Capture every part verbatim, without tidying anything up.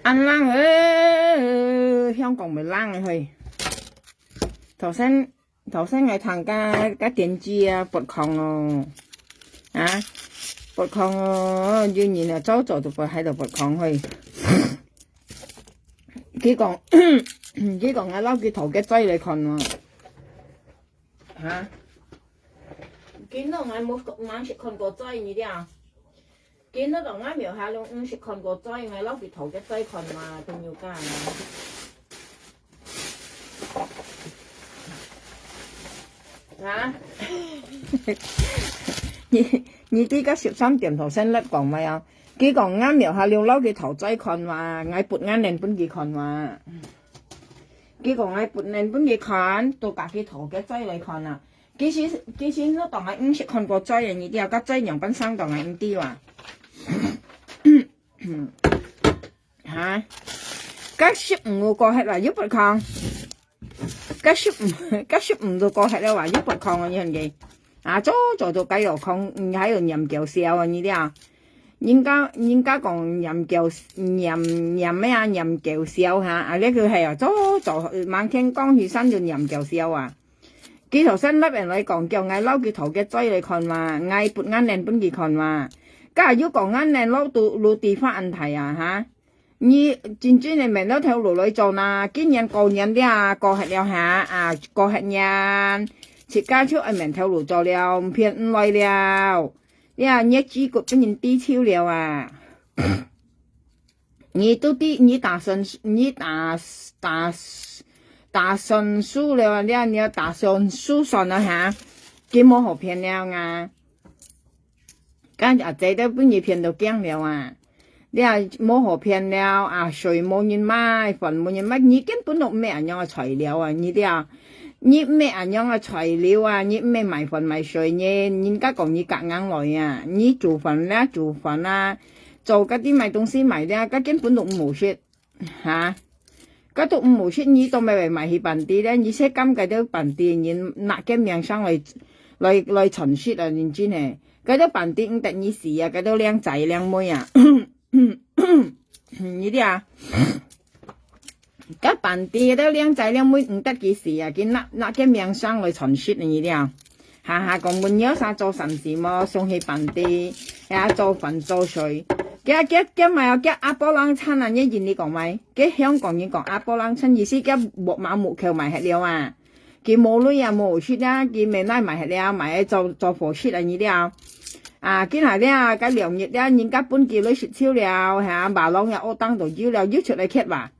恁冷欸，香港乜冷欸嘿。頭先，頭先𠊎聽个，个電視啊，發狂哦。啊，發狂哦，有人啊，早早就發，喺度發狂嘿。佢講，佢講𠊎摎佢討个嘴來看哦。哈？今日𠊎無，吂識看過嘴，你知啊？ 今日到𠊎廟下路，毋識看過嘴，𠊎摎佢討个嘴看嘛，朋友家。啊？你，你知該十三點頭先摎講無啊？佢講𠊎廟下路摎佢討嘴看嘛，𠊎撥𠊎娘分佢看嘛。佢講𠊎撥娘分佢看，都自家討个嘴來看啊。 其實，其實你當𠊎毋識看過嘴个，你知啊，該嘴仰般生到𠊎毋知哇。哈？該十五都過忒啦，又發狂。該十五，該十五都過忒了哇，又發狂啊，你看佢。啊，早早都該有空，嗯，還有念嬌笑啊，你知啊。人家，人家講念嬌，念，念咩啊？念嬌笑哈，啊，這个係啊，早早，吂天光起身就念嬌笑啊。 佢頭先摎人來講，叫𠊎摎佢討个嘴來看嘛，𠊎撥𠊎娘分佢看嘛。該又講𠊎娘老肚，老底花恁大啊，哈？你真正个面到頭路來做哪？今年過年了，過忒了哈，啊，過忒年，自家就愛面頭路做了，毋騙毋來了。呀，你个脊骨分人踢臭了啊！ 你都知，你打算，你打，打，打算輸了，你，你要打算輸算了哈，佢無好騙了啊。該阿姐都分你騙到驚了啊！你啊，無好騙了啊，水無人買，飯無人買，你根本都毋係恁樣个材料啊，你知啊？ 你毋係恁樣个材料啊，你毋係賣飯賣水呢，人家講你夾硬來啊，你煮飯啦，煮飯啦，做該兜賣東西賣啦，該根本都毋好食，哈？該都毋好食，你都毋會賣去本地咧，你食甘該兜本地人拿个名聲來，來，來傳食啊，認真个。該兜本地毋得你死啊，該兜靚仔靚妹啊！ 你知啊？該本地个靚仔靚妹毋得佢死啊，佢拿，拿个名聲來傳食，你知啊？下下講問有啥做善事無，送去本地，也做飯做水。佢，佢，佢買哦，佢阿婆冷餐啊，你認你講買？佢香港人講阿婆冷餐，意思佢木馬木橋賣忒了啊。 佢無鐳啊，無食啊，佢無奈賣忒了，賣來做，做伙食啊，你了。啊，今下了，該兩日了，人家分佢來食酒了，哈，馬郎也屙當到有了，又出來歇吧。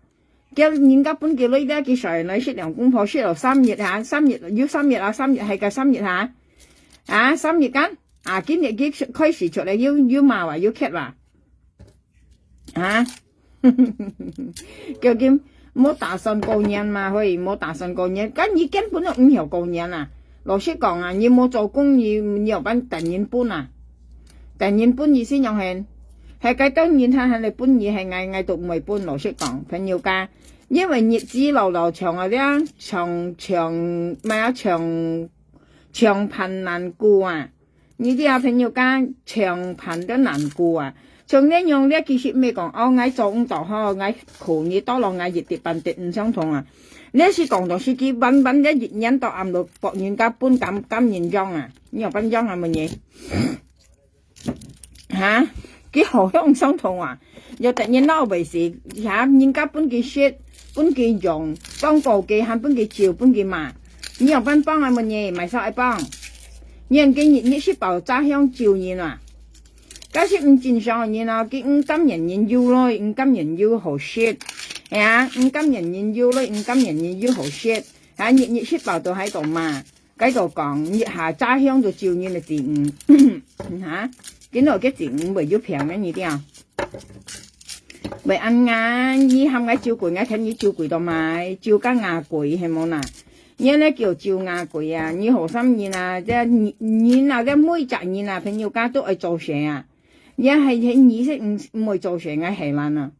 叫人家分佢來了，佢睡來食兩公婆，食了三日哈，三日，有三日啊，三日，還該三日哈。啊，三日間，啊，今日佢開始出來，又，又罵哇，又歇哇。 啊？究竟無打算過年嘛？嘿，無打算過年，該你根本都毋曉過年啊！老實講啊，你無做工，你，你有辦等人分啊？等人分意思仰形？係該兜人還，還來分你，係𠊎，𠊎都毋會分。老實講，朋友家，因為日子老老長啊，這樣長，長，麼啊，長，長伴難過啊！ 你這朋友間長伴都難過啊！像恁樣，這其實毋係講，哦，𠊎做毋到好，𠊎苦你到了，𠊎一滴半滴毋相同啊！這係講到係佢慢慢這一年到暗落，博人家分感，感人樣啊！你有分樣啊，問你？哈？佢好像相同啊！ 有得人老袂死，遐人家分佢食，分佢用，當高級還分佢照，分佢罵。你有辦法啊？問你，買啥愛幫？你人个日日食飽炸香照人啊！假使毋正常个人啊，佢毋甘願人有咯，毋甘願有好食，係啊，毋甘願人有咯，毋甘願人有好食，啊，日日食飽都還講罵。 該就講，一下炸香就照人个子女，哈，今日个子女會有病个，你聽。會恁樣，你喊𠊎照顧，𠊎聽你照顧到買，照甲牙鬼係無啦？你恁樣叫照牙鬼啊？你好心人啊，這人，人啊，這每隻人啊，朋友家都愛做事啊。你係，係你識毋，毋會做事，𠊎係懶啊。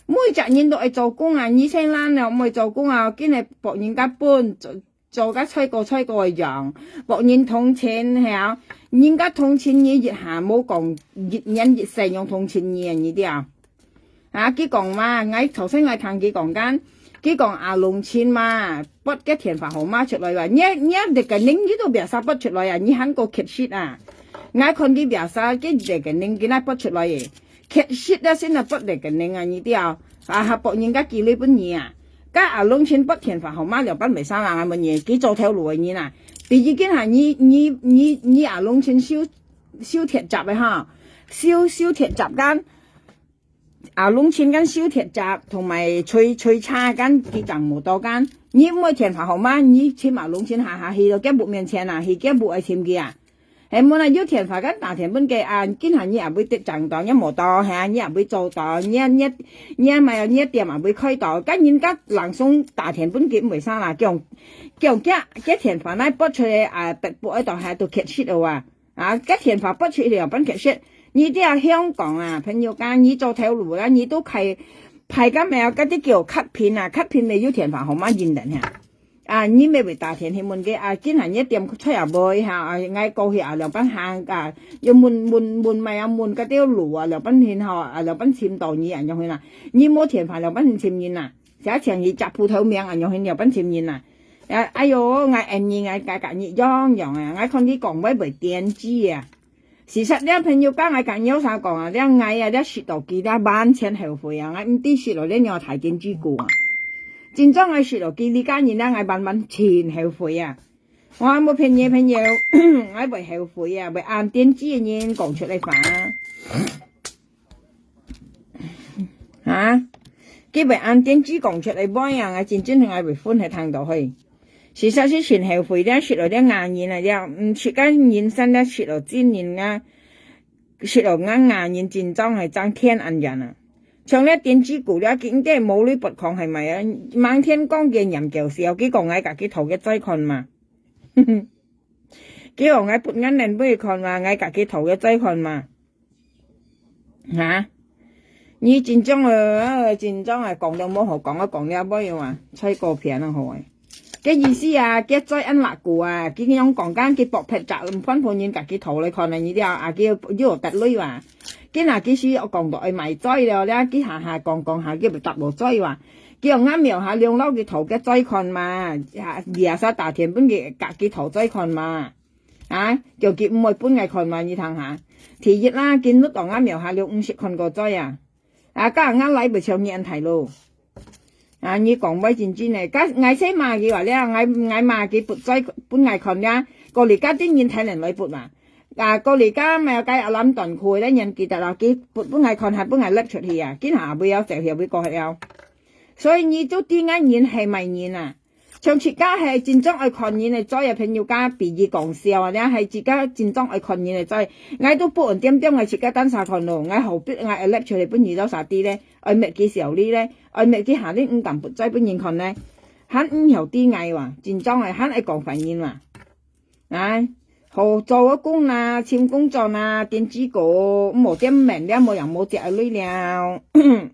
每隻人都愛做工啊，你識懶了，毋會做工啊，今日博人家分， 做甲衰過衰過个樣，博人同情，係啊，人家同情你一下，無講一年一世樣同情你啊，你知啊？啊，佢講嘛，𠊎頭先𠊎聽佢講緊，佢講阿龍親嘛，撥个電話號碼出來啊，你，你rekening你都biasa撥出來啊，你還過缺失啊？𠊎看佢biasa，佢rekening佢哪撥出來耶？缺失啊，先來撥rekening啊，你知啊？啊，還撥人家寄鐳分你啊？該阿龍親撥電話號碼了，辦袂生啦，𠊎問你，佢做頭路个人啊？比如今下你，你，你，你阿龍親修，修鐵閘个哈，修，修鐵閘間，阿龍親間修鐵閘，同埋催，催車間，佢正無到間。你毋會電話號碼，你尋阿龍親下下去到佢屋面前啊，去佢屋愛尋佢啊？係無啦，有電話間打電分佢啊，今下你也會得正到，你無到，係啊，你也會做到，你，你，你買，你店也會開到，該人家langsung打電分佢，毋會生啦，叫，叫佢，佢電話哪撥出來啊，別部愛到下都缺失了啊。 啊，該電話撥出去了，分佢說，你這香港啊，朋友講，你做頭路啦，你都開，派个咩，該啲叫卡片啊，卡片咪有電話號碼印等下。啊，你咪會打電去問佢啊，今下你店出也會哈，啊，𠊎過去啊，兩班行啊，要問，問，問咩啊，問該條路啊，兩班去吼，啊，兩班尋到你啊，樣去啦。你無電話，兩班去尋人啊，寫成去摘葡萄名啊，樣去兩班尋人啊。啊，哎喲，𠊎恩你，𠊎格格你樣樣啊，𠊎看你講話會癲機啊。 事實這朋友講，𠊎甲你有啥講啊？這𠊎啊，這識到佢，這完全後悔啊！𠊎毋知識到這樣大癲雞股啊！真正𠊎識到佢，這家人這𠊎完完全後悔啊！我無騙你，朋友，𠊎會後悔啊！會恁癲雞个人講出來話。 哈？佢會恁癲雞講出來話啊，𠊎真正係𠊎會分佢聽到去。事實係真後悔了，識到這亞人啊，這，嗯，自家人生了識到真人啊，識到𠊎亞人真正係爭天恁遠啊。像這癲雞股了，佢應該無鐳撥講係咪啊？明天講佢念搞笑，佢講𠊎甲佢討个債款嘛。 佢講𠊎撥銀兩分佢看嘛，𠊎甲佢討个債款嘛。哈？你真正啊，真正啊，講到無好講啊，講了尾啊，吹過片啊好誒。該意思啊，佢債恁辣股啊，佢樣講緊佢博別隻，翻本人甲佢討來看啊，你了啊，佢又得鐳啊。佢那其實我講到愛賣債了，了佢下下講講下，佢又搭無債啊。 佢講𠊎廟下兩樓佢討个債款嘛，啊，biasa打電分佢甲佢討債款嘛。啊，叫佢毋會分𠊎看嘛，你聽下。第一啦，佢摎到𠊎廟下兩五十看過債啊。啊，甲𠊎來會像你恁大咯。啊，你講話真真誒，甲𠊎先罵佢話了，𠊎，𠊎罵佢撥債分𠊎看了，過嚟甲啲人睇人來撥嘛。啊，過嚟甲咩个阿lâm短褲咧，人記得啦，佢撥分𠊎看，還分𠊎擸出去啊，今下會要走，會過去了。 所以你都知𠊎人係麼人啊？像自家係真正愛看人个嘴啊，朋友家比喻講笑啊，這係自家真正愛看人个嘴。𠊎都不穩點點，𠊎自家單儕看咯，𠊎何必𠊎愛擸出去分你兜儕知咧？愛搣佢笑你咧？愛搣佢下你毋敢不再分人看咧？還毋曉知𠊎哇，真正个還愛講壞人哇！ 啊，好做个工啦，尋工作啦，電子股，毋好點名了，無人無隻鐳了，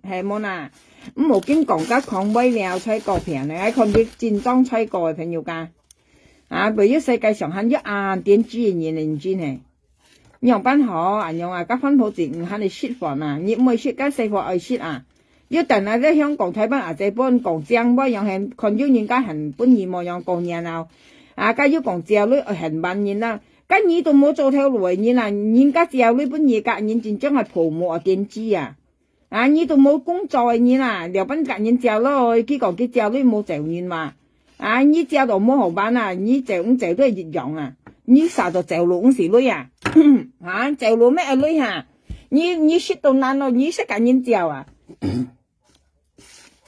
係無啦？毋好緊講甲講尾了，才告平呢，還看佢真當才告个朋友家。啊，袂有世界上還有恁電子个人認真嘿。仰般好，恁樣啊，甲番婆子毋還你食飯啊，你毋愛食，甲細貨愛食啊。 有等啊，在香港、台灣啊，這本講正話樣，還看有人家還分你無樣講人啊。啊，甲有講借鐳，還還人啊。甲你都無做頭路个人啊，人家借鐳分你，甲人真正个泡沫啊，電子啊。啊，你都無工作个人啊，了分甲人借鐳，佢講佢借鐳無走人嘛。啊，你借到無好辦啊，你走毋走都一樣啊。你啥都走路毋是鐳啊？啊，走路咩鐳哈？你，你食到難咯，你識甲人借啊？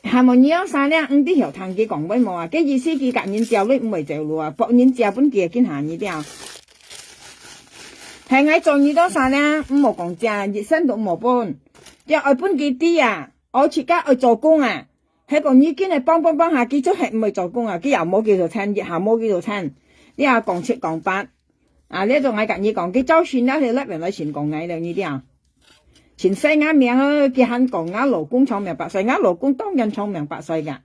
還無你要啥了，毋知曉聽佢講話無啊？該意思佢甲人借鐳毋會走路啊，博人借分佢个今下你了。係𠊎做你到啥了，毋好講借，一仙都毋好分。要愛分佢知啊，愛自家愛做工啊。係講你今日幫幫幫下，佢就係毋會做工啊，佢也無幾多錢，一下無幾多錢。你也講七講八。 啊，這種𠊎甲你講，佢招新了，佢來本來先講𠊎了，你聽。盡細𠊎名哦，佢還講𠊎老公長命百歲，𠊎老公當然長命百歲个。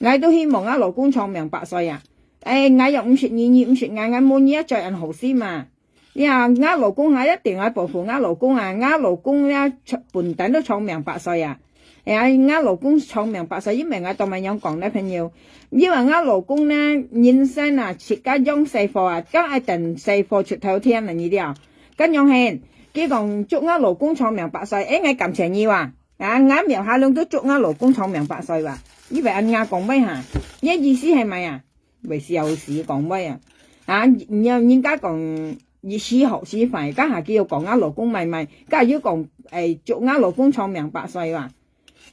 𠊎都希望𠊎老公長命百歲啊。哎，𠊎又毋識你，你毋識𠊎，𠊎無你啊，最恁好心嘛。呀，𠊎老公啊，一定愛保護𠊎老公啊，𠊎老公呀，長-，本等都長命百歲啊。哎呀，𠊎老公長命百歲，因為𠊎當麼樣講呢，朋友，因為𠊎老公呢，人生啊，自家養細貨啊，該愛等細貨出頭天了，你了。該樣形，佢講祝𠊎老公長命百歲，哎，𠊎感謝你哇。啊，𠊎廟下攏都祝𠊎老公長命百歲哇。你會恁樣講咩哈？你意思係麼啊？會笑死講咩啊？啊，你，人家講，你時好時壞，該下佢又講𠊎老公麼麼，該又講，哎，祝𠊎老公長命百歲哇。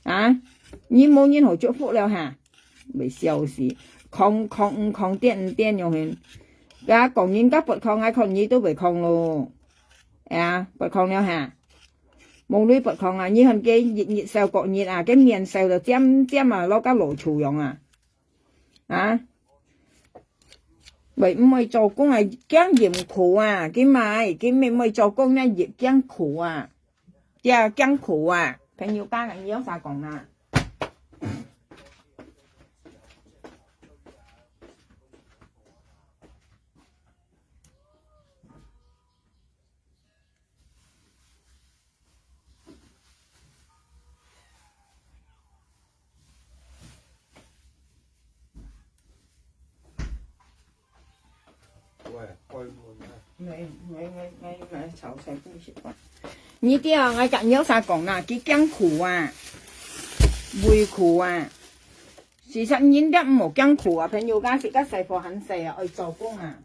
啊，你無人好祝福了哈？會笑死，囥，囥毋囥，癲毋癲樣形。啊，講人家不囥，𠊎看你都會囥咯。哎呀，不囥了哈。無鐳不囥啊，你看佢日日笑過日啊，佢面笑到尖尖啊，摎个老鼠樣啊。啊？會毋會做工啊？驚辛苦啊，佢嘛，佢毋會做工呢，也驚苦啊。 呀，驚苦啊，朋友家人，你有啥講啊？喂，開門啊！來，來，來，來，來，炒菜不習慣。你聽啊，𠊎甲你有啥講啦？佢驚苦啊，委苦啊。事實人家毋好驚苦啊，朋友家自家細貨還細啊，愛做工啊。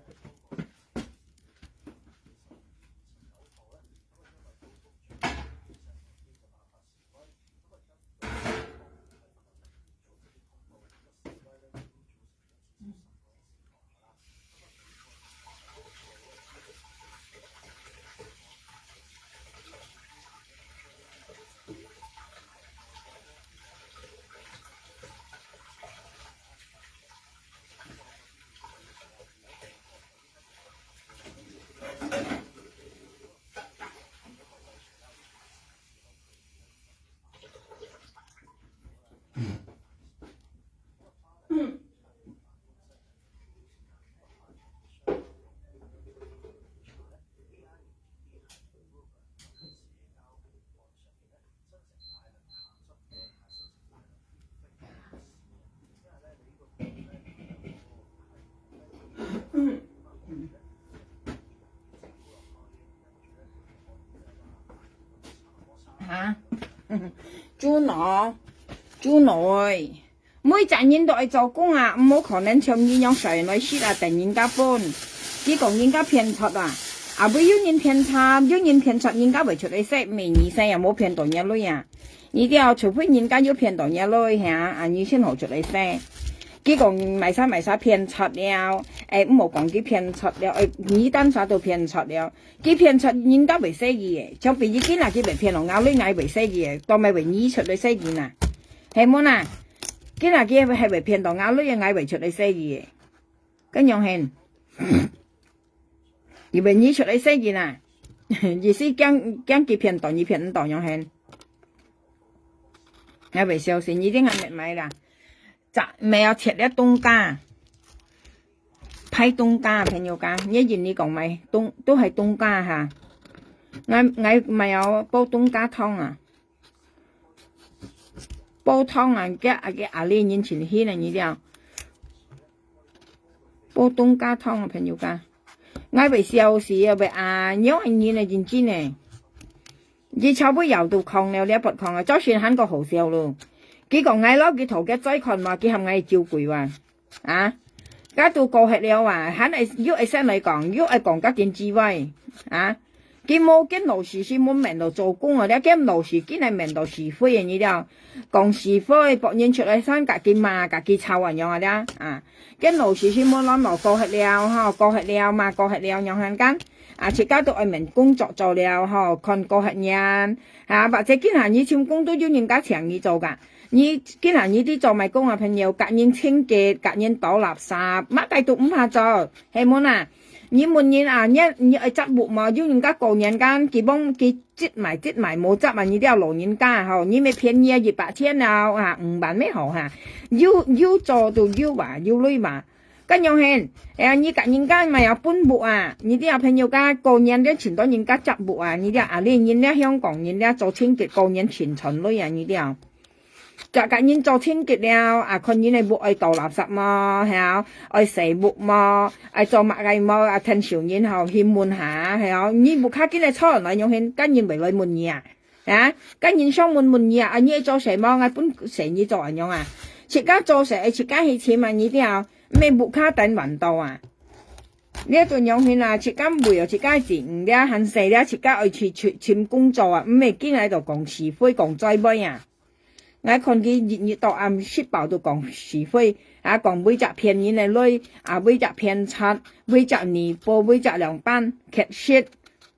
哈？豬腦，豬腦欸！每隻人都愛做工啊，毋好可能像你樣衰來食啊，等人家分。佢講人家騙出啊，啊，會有人騙出，有人騙出，人家會出來食，毋係你食也無騙到你鐳啊。你兜除非人家有騙到你鐳，哈，啊，你先好出來食。佢講賣啥賣啥騙出了，欸，毋好講佢騙出了，欸，你單啥都騙出了。 佢騙出人家會細義个，像比如今仔佢會騙到𠊎鐳，𠊎會細義个，到尾會你出來細義呐，係無呐？今仔佢係會騙到𠊎鐳，𠊎會出來細義个，該樣形？佢會你出來細義呐？意思驚，驚佢騙到，你騙毋到樣形？𠊎會小心，你定還袂買啦。 隻，毋係愛切了凍架，排凍架，朋友家，你印尼講買凍，都係凍架哈。𠊎，𠊎買了煲凍架湯啊，煲湯啊，佢，啊，佢阿里人情牽啊，你了。煲凍架湯啊，朋友家。 𠊎會笑死啊，會啊，仰般人啊，認真个。佢差不多要都囥了，了不囥啊，早先還過好笑咯。佢講𠊎摎佢討个債款嘛，佢喊𠊎照顧啊。啊，該都過忒了啊，還愛，又愛先來講，又愛講甲緊智慧。啊，佢無見老師是無面到做工啊，了見老師竟然面到是非个，你了。 講是非，別人出來散，家己罵，家己吵恁樣啊了，啊。該老師是無亂咯，過忒了吼，過忒了嘛，過忒了，仰般講？啊，自家都愛面工作做了吼，看過忒人，啊，或者今下你尋工都有人家請你做个，你今下你在做麼个工啊，朋友，甲人清潔，甲人倒垃圾，麼个都毋怕做，係無呐？你問人啊，你，你愛執屋無？有人家過年間，佢幫佢 執埋，執埋，無執啊！你兜老人家吼，你乜便宜啊，一百千啊，啊，五萬乜好哈。有，有做都有啊，有鐳嘛。該樣形，哎呀，你甲人家買啊分屋啊，你兜朋友家過年了盡多人家接屋啊，你兜啊，你人了香港人了做清潔過年盡賺鐳啊，你兜。甲甲人做清潔了，啊，看人个屋愛倒垃圾無，係啊，愛洗屋無，愛做麼个無，啊，𢯭手人吼去問下，係啊，你屋下緊來坐來樣形，甲人會來問你啊？ 啊，甲人上門問你啊，啊，你愛做事無？𠊎分事你做恁樣啊。自家做事，自家去尋啊，你兜，毋係屋下等還到啊。這種樣形啊，自家為了自家个子女了，還細了，自家愛去尋，尋工作啊，毋係緊來就講是非，講災禍啊。𠊎看佢日日到暗食飽都講是非，啊，講為隻騙人个鐳，啊，為隻騙賊，為隻尼波，為隻涼拌，乞食，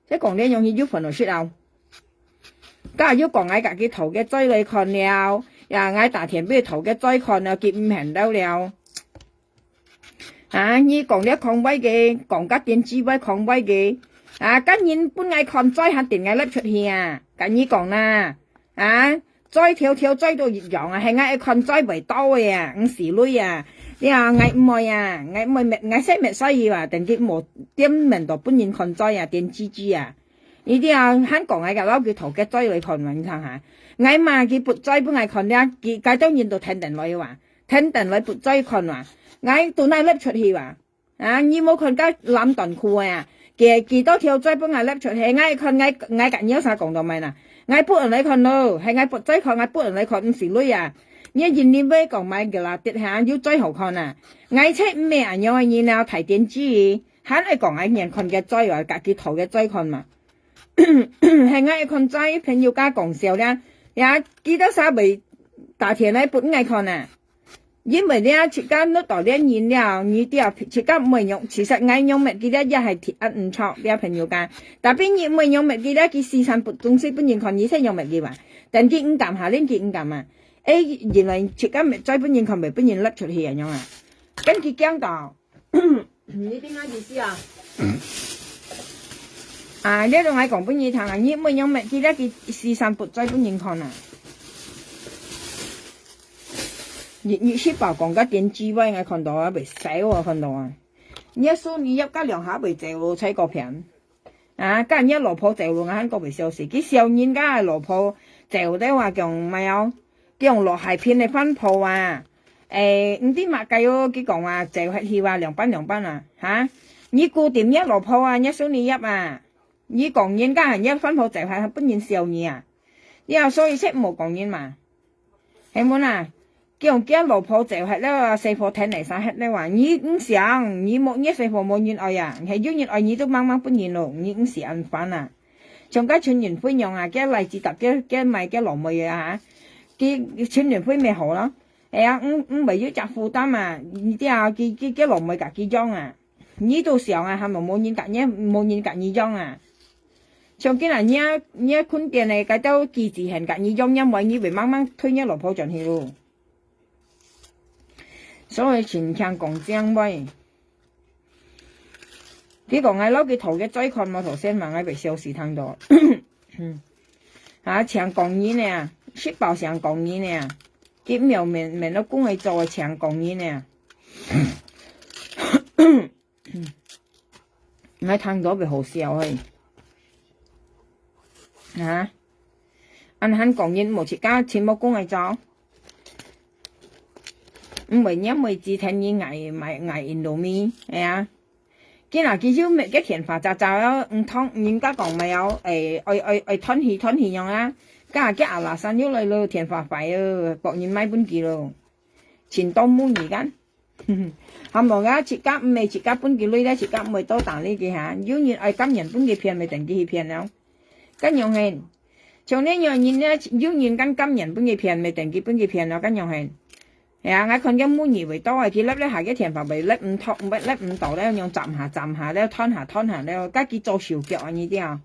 這講這樣形有份好食啊。 甲又講𠊎甲佢討个罪來看了，呀，𠊎打電話討个罪看了，佢毋肯了了。啊，你講了康威个，講甲電視會康威个，啊，甲人分𠊎看罪還定𠊎擸出去啊，甲你講啦，啊，罪條條罪都一樣啊，係𠊎愛看罪會到个啊，毋係鐳啊，你啊，𠊎毋愛啊，𠊎毋愛滅，𠊎先滅衰去啊，等佢無店面都分人看罪啊，電視機啊。 你兜還講𠊎甲摎佢討个罪來看嘛，你聽下。𠊎嘛，佢發罪分𠊎看了，佢該兜人都天天來哇，天天來發罪看哇。𠊎都哪擸出去哇？啊，你無看該藍短褲啊？佢，佢兜條罪分𠊎擸出去，𠊎看𠊎，𠊎甲你有啥講到咩啦？𠊎發人來看咯，係𠊎發罪看，𠊎發人來看，毋係鐳啊。你人你會講買个啦，跌下有罪好看啊。𠊎切毋係恁樣个人啊，大電視，還愛講𠊎人看个罪啊，甲佢討个罪看嘛。 係𠊎愛看在朋友家講笑了，呀，幾多儕會打電來分𠊎看啊？因為了，自家摎到了人了，你兜自家毋會用，其實𠊎用滅佢了，也係鐵壓毋著了朋友家。Tapi你毋會用滅佢了，佢四散不，總是分人看，你先用滅佢吧。等佢毋敢下，連佢毋敢啊。誒，原來自家滅，再分人看，袂分人擸出去恁樣啊。跟佢講到， 你聽𠊎意思啊？啊，你同𠊎講分你聽啊，你毋會用滅佢了，佢四散不再分人看啊。你，你去曝光个電視會，𠊎看到啊，會笑啊，看到啊。你个手你入个兩下會走路，在嗰片。 啊，甲你个老婆走路，𠊎還過袂笑死。佢笑人家个老婆走了啊，講麼哦？佢講落海片个飯泡啊，誒，毋知麼个哦，佢講啊，走下去啊，兩半兩半啊，哈？你顧定你个老婆啊，你个手你入啊，你講人家你个飯泡走下，分人笑你啊。你啊，所以先毋好講人嘛。 係無啊？佢講佢老婆走忒了啊，細婆跈來生忒了啊，你毋想，你無，你細婆無人愛啊，係有人愛你都猛猛分人咯，你毋使恁煩啊。像該陳雲輝樣啊，佢來自搭佢，佢買佢老妹啊，佢陳雲輝咪好咯。哎呀，毋，毋會有隻負擔啊，你知啊，佢，佢，佢老妹甲佢養啊。 你都想啊，還無，無人甲你，無人甲你養啊。像今日你啊，你啊，困店个，該兜機子還甲你養，因為你會慢慢退你老婆轉去咯。所以盡聽講正話。佢講𠊎摎佢討个罪看無，頭先嘛，𠊎會笑死聽到。啊，請講人呢，食飽請講人呢，佢毋要面，面都公會做个請講人呢。 𠊎聽到會好笑嘿。啊？恁還講人無自家尋無公个做？毋會念會知聽人愛，愛，愛Indomie，哎呀。今日佢就滅个電話喳喳了，毋通人家講無要，誒，愛，愛，愛斷氣，斷氣樣啊。今日佢阿拉山又來了，電話壞了，別人賣分佢了。盡多無義个。 還無啊，自家毋係自家分佢鐳咧，自家毋會多打理佢哈。有人愛甘願分佢騙，咪等佢去騙了。該樣形，像恁樣人咧，有人敢甘願分佢騙，咪等佢分佢騙了，該樣形。係啊，𠊎看佢無義會多啊，佢立立下个電話會立毋到，會立毋到咧，用斬下斬下咧，斷下斷下咧，家己做手腳啊，你知啊。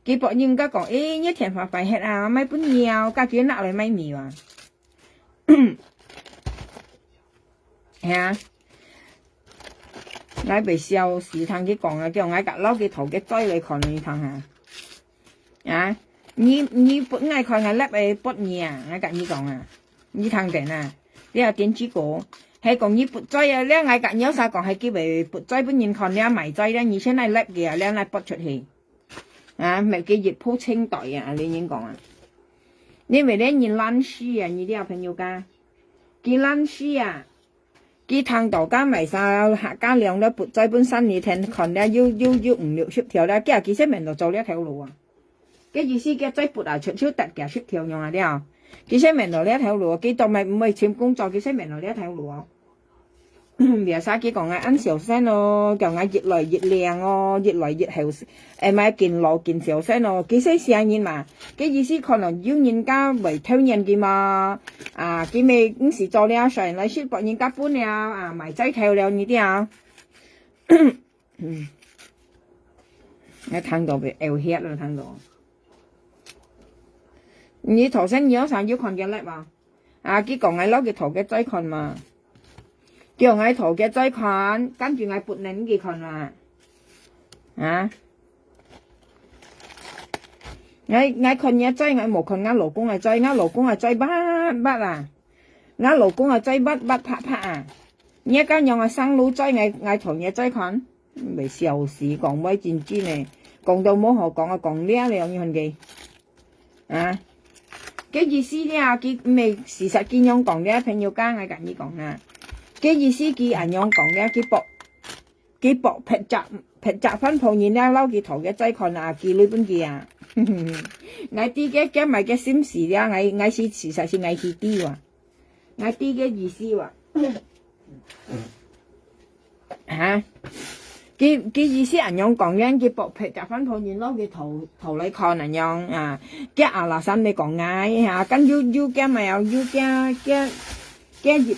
佢別人家講，誒，你電話壞忒啊，賣分你啊，家己拿來賣米啊。 係啊。𠊎會笑死，聽佢講啊，叫𠊎甲老佢頭个嘴來看你聽下。啊，你，你不愛看𠊎laptop个不你啊，𠊎甲你講啊，你聽等啊，你要點擊過。係講你不在啊，這𠊎甲你有啥講，係佢會不在分人看，這賣在這，你先來立佢啊，這來發出去。啊，莫佢一鋪清袋啊，你人講啊。因為這人懶尸啊，你這朋友家，佢懶尸啊，佢聽到甲賣啥客家娘了不在分三年天看了，又又又五六十條了，佢啊佢先面都做這條路啊。 个意思佢再不啊，出手得佢十條樣啊了。佢先面到這條路，佢都毋毋會尋工作，佢先面到這條路哦。Biasa佢講啊，恁小心哦，叫𠊎越來越靚哦，越來越後，誒，毋係見老見小心哦。佢先寫人嘛，个意思可能有人家會討厭佢嘛，啊，佢咪毋使做了，所以來是幫人家分了，啊，賣在頭了，你知啊。 嗯。𠊎聽到會嘔血了，聽到。你頭先你有啥有看見了嗎？啊，佢講𠊎摎佢討个再看嘛。叫𠊎討个再看，跟住𠊎不能佢看嘛。啊？𠊎，𠊎看你个嘴，𠊎無看𠊎老公个嘴，𠊎老公个嘴白白啊。𠊎老公个嘴白白白白啊。你个樣个生路嘴，𠊎，𠊎討你个再看。 會笑死，講話真真呢，講到無好講啊，講了了，你看佢。啊，个意思了，佢毋係事實佢樣講了，朋友家，𠊎甲你講啊，个意思佢恁樣講了，佢博，佢博劈隻，劈隻番婆人了，摎佢討个再看啊，佢來分佢啊。𠊎知个，佢買个心事了，𠊎，𠊎是事實是𠊎去知哇，𠊎知个意思哇。 哈？佢，佢意思恁樣講，因佢博劈隻番婆人摎佢討，討來看恁樣啊。佢阿拉三你講𠊎哈，跟又，又佢乜有，又佢，佢，佢一，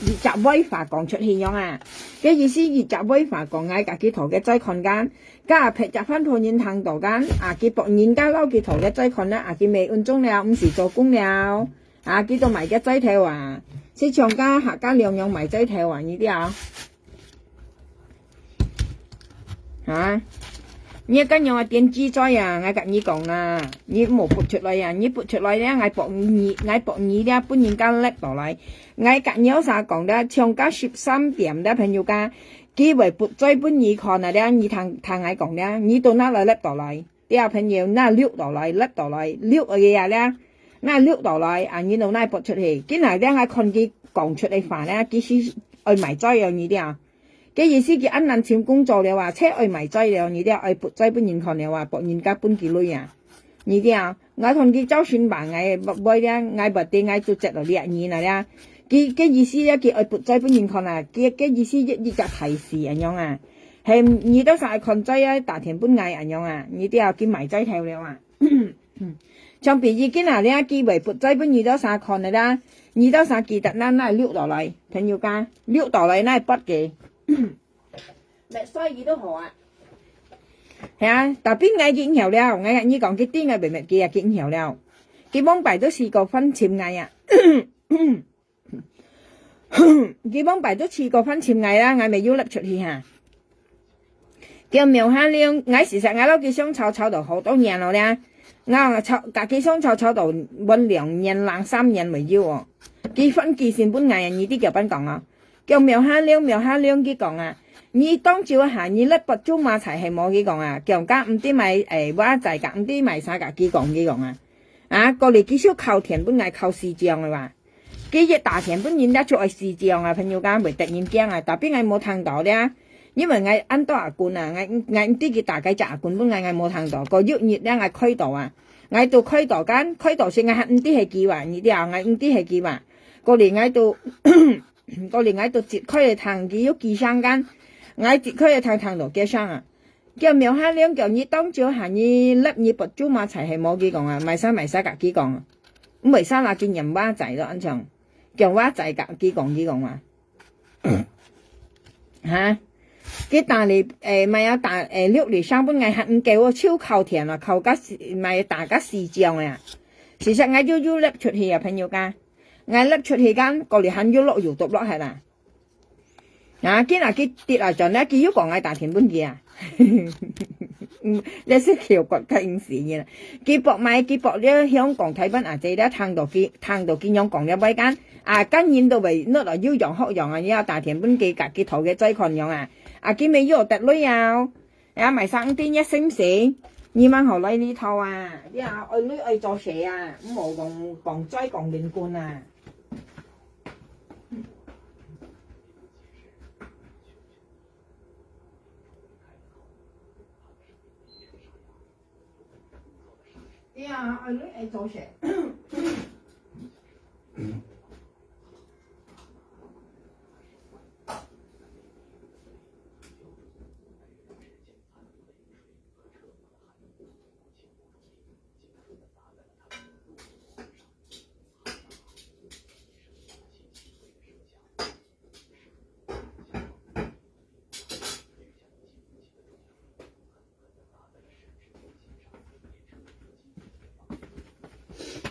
一隻壞話講出去樣啊。佢意思一隻壞話講𠊎，甲佢討个再看間，甲劈隻番婆人聽到間，啊，佢博人家摎佢討个再看啦，啊，佢毋運作了，毋使做工了。 啊，佢都賣个再頭啊，係像甲客家娘娘賣再頭啊，你知啊？啊，你个樣啊，電視在啊，𠊎甲你講啊，你莫發出來啊，你發出來了，𠊎博你，𠊎博你了，分人家掠到來。𠊎甲你有啥講了，像甲十三點了，朋友家，佢會不再分你看啊了，你聽，聽𠊎講了，你都拿來掠到來。 這朋友，拿掠到來，掠到來，掠个呀了，拿掠到來，啊，你都拿發出去。今仔了，𠊎看佢講出个話了，佢係愛賣嘴了，你知啊？个意思佢恁難尋工作了啊，才愛賣嘴了，你知啊？愛不再分人看了啊，博人家分佢鐳啊，你知啊？𠊎看佢招新吧，𠊎不，不了，𠊎不得，𠊎就接到這人啊了。佢，个意思了，佢愛不再分人看啊，佢，个意思一，一隻大事恁樣啊。 係，你到時看嘴啊，打電分𠊎恁樣啊，你都要去買嘴頭了啊。像比如今仔日啊，機會不再分你到時看了啦，你到時記得拿，拿溜落來，朋友家，溜落來拿發个。乜所以都好啊。係啊，tapi𠊎已經曉了，𠊎，你講佢知𠊎明明佢也已經曉了。佢往擺都試過分尋𠊎啊。 佢往擺都試過分尋𠊎啦，𠊎乜有擸出去哈。叫苗下龍，𠊎事實𠊎摎佢相吵吵到好多年了咧。𠊎吵，甲佢相吵吵到滿兩年零三年會有哦。佢發寄信分𠊎啊，你知佢仰般講啊？叫苗下龍，苗下龍，佢講啊，你當晝下你擸發豬麻菜係無？佢講啊，叫甲毋知買，誒，蚵仔，甲毋知買啥，甲佢講，佢講啊。啊，過來佢就敲電分𠊎敲四張个哇。 佢一打電分人家就愛四張啊，朋友家，會得人驚啊，tapi𠊎無聽到咧，因為𠊎恁多阿君啊，𠊎，𠊎毋知佢打幾隻阿君分𠊎，𠊎無聽到。過有日咧，𠊎開刀啊，𠊎都開刀間，開刀時𠊎還毋知係佢哇，你知啊，𠊎毋知係佢哇。過來𠊎都，過來𠊎都切開來聽，佢有幾聲間，𠊎切開來聽，聽到幾聲啊。 叫苗下龍，叫你當晝下你擸你發豬麻菜係無？佢講啊，買啥買啥甲佢講，毋會啥啦，佢念蚵仔咯，恁樣，叫蚵仔甲佢講，佢講啊，哈，佢打你，誒，買啊打，誒，六里上分𠊎還毋夠，我就敲電啊，敲甲四，買打甲四張啊。事實𠊎又又擸出去啊，朋友家，𠊎擸出去間，過來還又落油毒落去啦。 啊，今仔佢跌啊轉咧，佢又講𠊎打電分佢啊。嗯，這係口角个因素呢。佢博買，佢博了香港、台灣啊，這了聽到佢，聽到佢樣講了會講，啊，跟人都會，那了有樣學樣啊，你要打電分佢，甲佢討个再看樣啊。啊，佢乜有得累啊，啊，買生啲一星星，你蠻好來呢套啊，你啊，愛累愛做事啊，毋好講，講嘴講零工啊。 對啊，啊，你愛做事。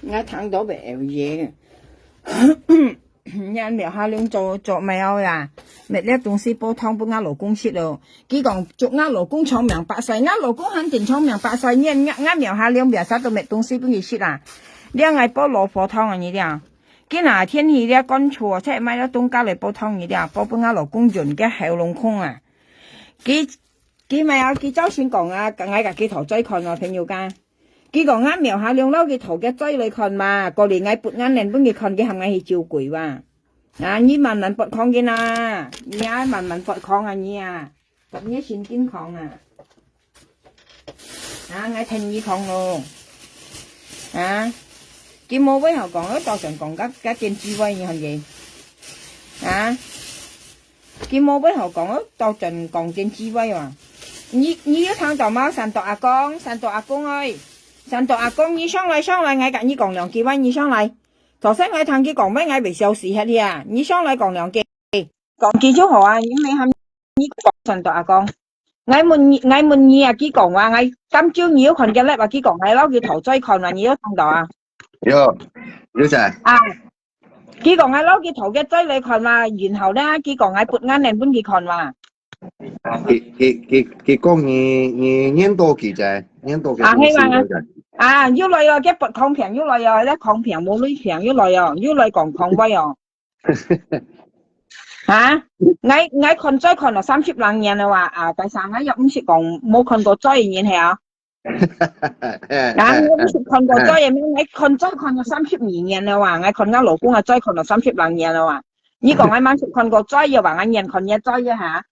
𠊎聽到會噭嘢。人廟下龍做，做貓呀，搣了東西煲湯分𠊎老公食咯。佢講祝𠊎老公長命百歲，𠊎老公還真長命百歲，你𠊎，𠊎廟下龍biasa都搣東西分佢食啊。了𠊎煲老火湯啊，你了。今下天氣了乾燥，才買了凍咖來煲湯，你了，煲分𠊎老公潤个喉嚨空啊。佢 佢乜啊，佢朝晨講啊，𠊎甲佢討嘴看哦，朋友家。佢講𠊎廟下龍摎佢討个嘴來看嘛，過來𠊎撥𠊎面分佢看，佢喊𠊎去酒鬼哇。啊，你慢慢撥看佢啊，你啊慢慢撥看啊，你啊，撥你神經看啊。啊，𠊎聽你看咯。啊，佢無話好講，早晨講甲，甲電視外，你看佢。啊。 佢無話好講哦，到陣講電視話啊。你，你有聽到無？山東阿公，山東阿公哎，山東阿公，你上來，上來，𠊎甲你講兩句話，你上來。頭先𠊎聽佢講話，𠊎會笑死忒啊！你上來講兩句，講句就好啊！你毋好喊你講山東阿公。 𠊎問你，𠊎問你啊，佢講話，𠊎今朝你有看見了吧？佢講，𠊎摎佢討嘴看嘛，你有聽到啊？有，有在。啊，佢講，𠊎摎佢討个嘴來看嘛，然後呢，佢講，𠊎撥𠊎面分佢看嘛。佢，佢，佢，佢講你，你認到佢在，認到佢啊，係嘛？東西了在。啊，又來哦，該撥空瓶又來哦，該空瓶無鐳瓶又來哦，又來講空話哦。 哈？𠊎，𠊎看嘴看了三十零年了哇，啊，該儕𠊎又毋識講無看過嘴个人係啊。啊，𠊎毋識看過嘴个，𠊎看嘴看了三十二年了哇，𠊎看𠊎老公个嘴看了三十零年了哇。你講𠊎毋識看過嘴个哇，𠊎眼看你嘴个哈。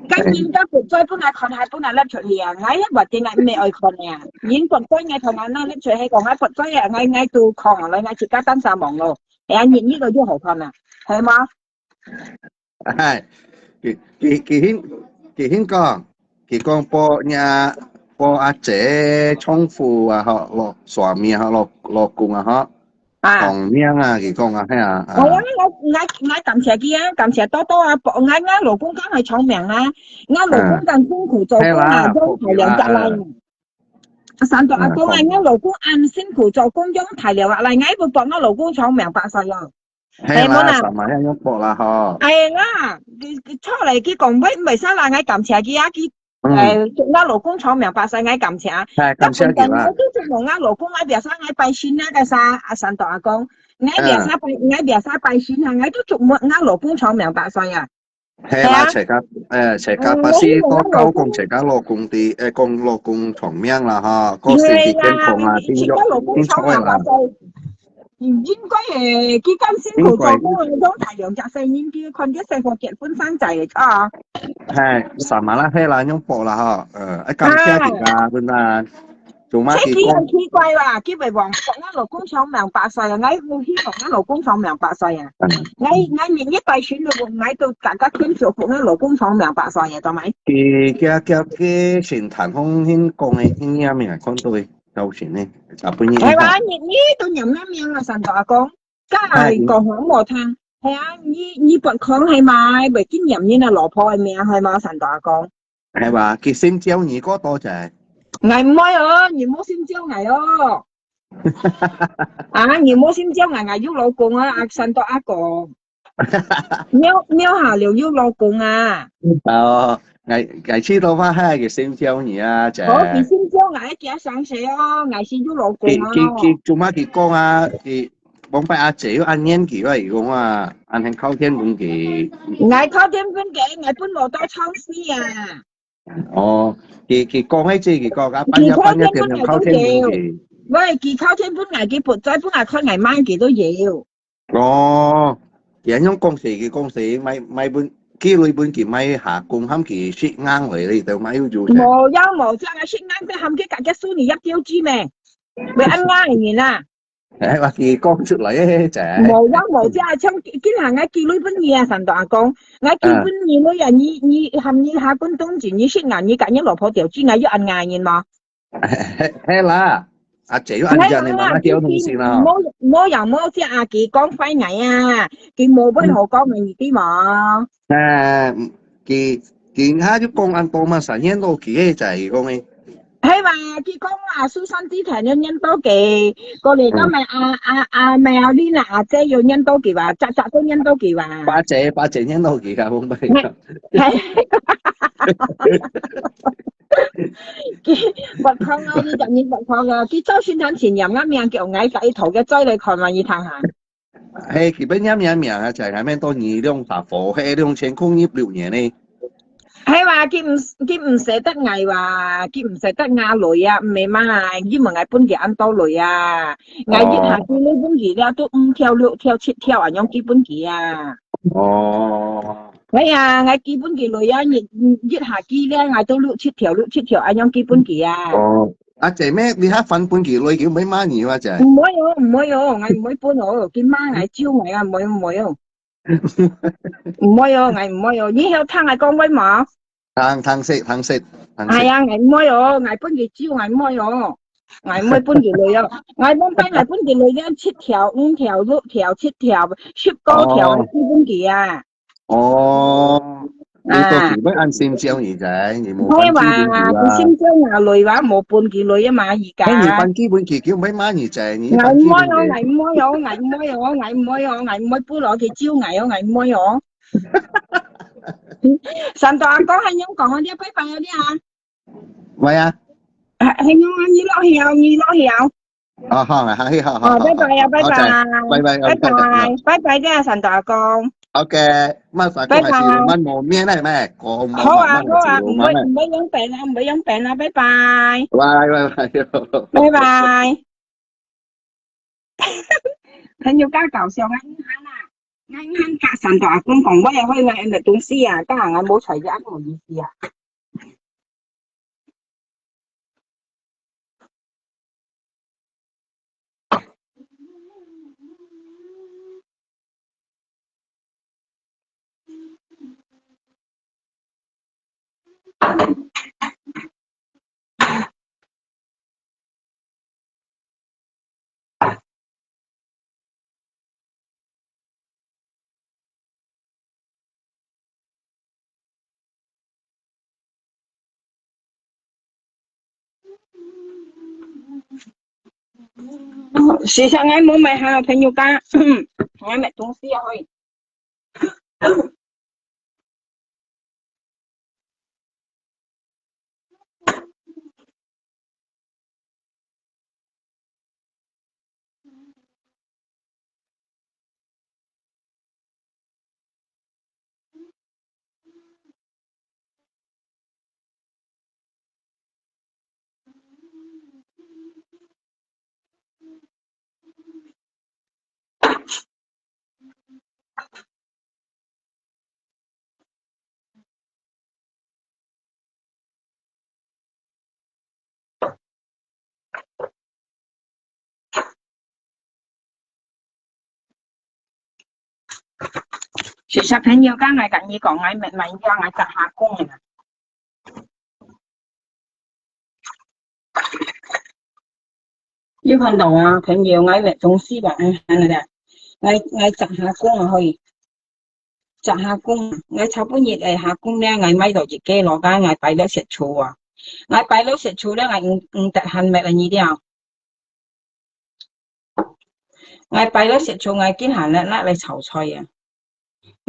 該人家个嘴本來看還本來粒出去啊，𠊎也話定𠊎毋係愛看个啊。人个嘴𠊎看𠊎那粒出去，講𠊎个嘴啊，𠊎，𠊎都看了，𠊎自家單儕望咯。 哎呀，你，你个又好看啊，係嗎？哎，佢，佢，佢先，佢先講，佢講報若，報阿姐丈夫啊，吼，老，suami啊，吼，老，老公啊，吼，啊。長命啊，佢講啊，係啊，啊。哎呀，𠊎，𠊎，𠊎感謝佢啊，感謝多多啊，報，𠊎，𠊎老公梗係長命啊，𠊎老公梗辛苦做工啊，係啦，養大兩隻倈。 山東阿公啊，𠊎老公恁辛苦做工養大了啊，來，𠊎會報𠊎老公長命百歲哦。係啦，係無啦？Sama樣樣報啦吼。哎啦，佢，佢錯咧，佢講會，毋會使啦，𠊎感謝佢啊，佢，嗯。誒，𠊎老公長命百歲，𠊎感謝。係，感謝佢啦。𠊎就祝福𠊎老公，𠊎biasa𠊎拜神啊，該儕，啊，山東阿公，𠊎biasa拜，𠊎biasa拜神啊，𠊎都祝福𠊎老公長命百歲啊。 係啦，係啊。自家，誒，自家，嗯，巴士到教講自家老公的，誒，講老公長命啦，哈，過身體健康啊，係啦，定著，自家老公長命啦。定著啦。應該誒，佢咁辛苦做工，應該。養大兩隻細人，佢看佢細個結婚生仔啊。係，sama啦，係啦，用報啦，哈，呃，愛感謝佢啊，啊。真啊。 做麼个佢講？切，佢很奇怪啦，佢會講，𠊎老公長命百歲啊，𠊎無希望𠊎老公長命百歲啊。嗯。𠊎，𠊎日日拜神都，𠊎都大家天主福𠊎老公長命百歲啊，做麼个？佢，佢，佢，佢神壇方面講个，應該也看到个，造成个，大部分人係啊，看。日日都念念念啊，山東阿公，該係，講好無聽。係啊，你，你不講係嘛，會記念你个老婆个名係嘛，山東阿公。 係吧？佢先招你過多謝。𠊎毋愛哦，你莫先招𠊎哦。啊，你莫先招𠊎，𠊎有老公啊，阿山東阿公。廟，廟下了有老公啊。哦， ，𠊎，𠊎試著話，佢个心焦你啊，姐。哦，佢心焦𠊎，佢想死哦，𠊎是有老公啊。佢，佢，佢，做麼佢講啊？佢，往擺阿姐又恁黏佢，佢講啊，恁樣靠天分佢。𠊎靠天分佢，𠊎分無到唱死啊。哦，佢，佢講个這，佢講啊，半夜，半夜點點靠天分佢。喂，佢靠天分𠊎，佢不在分𠊎看𠊎媽，佢都有。 哦，佢恁樣講死，佢講死，買，買分，寄鐳分佢買下工，喊佢食硬來咧，就買有做噻。無呀無，這樣食硬，佢喊佢家己手裡也tiêu chí咩？會恁硬个人啊！哎，話佢講出來个，真。無呀無，這像今下𠊎寄鐳分你啊，三多阿公，𠊎寄分你鐳啊，你，你喊你下工冬至，你食硬，你家己老婆tiêu chí，𠊎有恁硬个人無？ 係，係啦，阿姐又恁樣，你慢慢叫東西啦。無，無樣無隻啊，佢講壞𠊎啊，佢無會好講个，你知無？誒，佢，佢下就講恁多嘛，三年多佢个在講个。係嘛，佢講啊，蘇珊之前有念到佢，過來到咪阿，阿，阿Melina阿姐有念到佢吧，隻隻都念到佢吧。八姐，八姐念到佢啊，我們。係。 佢，我講啊，你講你我講啊，佢做先生前念个名叫𠊎个一頭个，再來看嘛，你聽下。嘿，佢本念名名啊，在下面到二兩百火，嘿，兩千空一六年呢。係哇，佢毋，佢毋捨得𠊎哇，佢毋捨得𠊎鐳啊，毋係嘛，佢問𠊎分佢恁多鐳啊，𠊎一下子你分佢了，都五條、六條、七條啊，樣寄分佢啊。哦。 係啊，𠊎寄分佢鐳啊，一，一下子咧，𠊎都六七條，六七條，恁樣寄分佢啊。哦，阿姐咩，你還還分佢鐳，佢毋會罵你啊，姐？毋會哦，毋會哦，𠊎毋會分哦，佢罵𠊎，招𠊎啊，毋會，毋會哦。毋會哦，𠊎毋會哦，你曉聽𠊎講話無？聽，聽識，聽識，聽識。哎呀，𠊎毋會哦，𠊎分佢招，𠊎毋會哦。𠊎毋會分佢鐳哦，𠊎往擺𠊎分佢鐳了七條、五條、六條、七條、十九條，哦。𠊎寄分佢啊。 哦，你到時會恁心焦你知，你無還寄分佢啊。係嘛，佢心焦𠊎鐳啊，無分佢鐳啊嘛，而家。哎，你還寄分佢，佢毋會罵你知，你還寄分佢。𠊎毋會哦，𠊎毋會哦，𠊎毋會哦，𠊎毋會哦，𠊎毋會分落去招𠊎哦，𠊎毋會哦。三多阿公還用講啊，你拜拜啊，你啊。 喂啊。啊，係啊，你落去啊，你落去啊。哦，好，好，好，好，哦，好，拜拜啊，拜拜。好，再，拜拜，拜拜，拜拜，拜拜。拜拜，這下三多阿公。OK，慢慢講，拜拜。還是慢慢面來咩？講慢慢，好啊，慢慢，好啊，慢慢。毋會，毋會用等啊，毋會用等啊，拜拜。拜拜，拜拜。拜拜。朋友，較搞笑啊，你看啊，你看，甲三多阿公講話啊，會拿人的東西啊，當然啊，無睬佢，啊，無意思啊。 時常𠊎無買哈，朋友家，𠊎買東西啊，會。 其實朋友，剛才跟你講，𠊎買，買藥，𠊎摘下工啊。 有看到啊，朋友，𠊎个東西吧，哎，恁樣个，𠊎，𠊎摘下工啊，可以，摘下工，𠊎差不多个下工咧，𠊎買到一個咯，該𠊎擺了食醋啊，𠊎擺了食醋咧，𠊎毋，毋得閒買了你了。 𠊎擺了食醋，𠊎今下咧，拿來炒菜啊。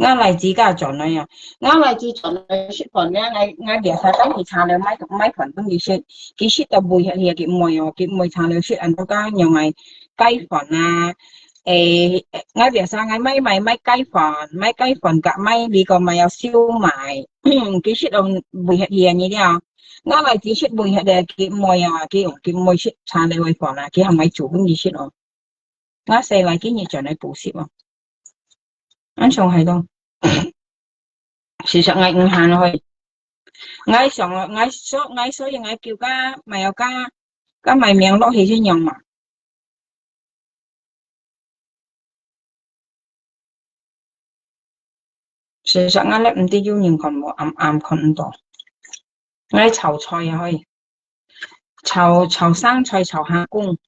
𠊎倈仔自家轉來啊，𠊎倈仔轉來食飯咧，𠊎，𠊎biasa間佢茶樓買，買飯分佢食，佢食到胃核核，佢毋會哦，佢毋會茶樓食，恁多家樣个雞飯啊，誒，𠊎biasa𠊎買，買，買雞飯，買雞飯甲買呢個買有燒賣，佢食到胃核核你了，𠊎倈仔食胃核核，佢毋會啊，佢，佢毋會食茶樓个飯啊，佢還買煮分佢食哦。 𠊎細倈今日轉來補習哦。恁樣係咯。事實𠊎毋閒去。𠊎想，𠊎所，𠊎所以𠊎叫佢買有佢，佢買名落去先用嘛。事實𠊎咧毋知有人看無，暗暗看毋到。𠊎炒菜啊，可以。炒，炒生菜，炒蝦公。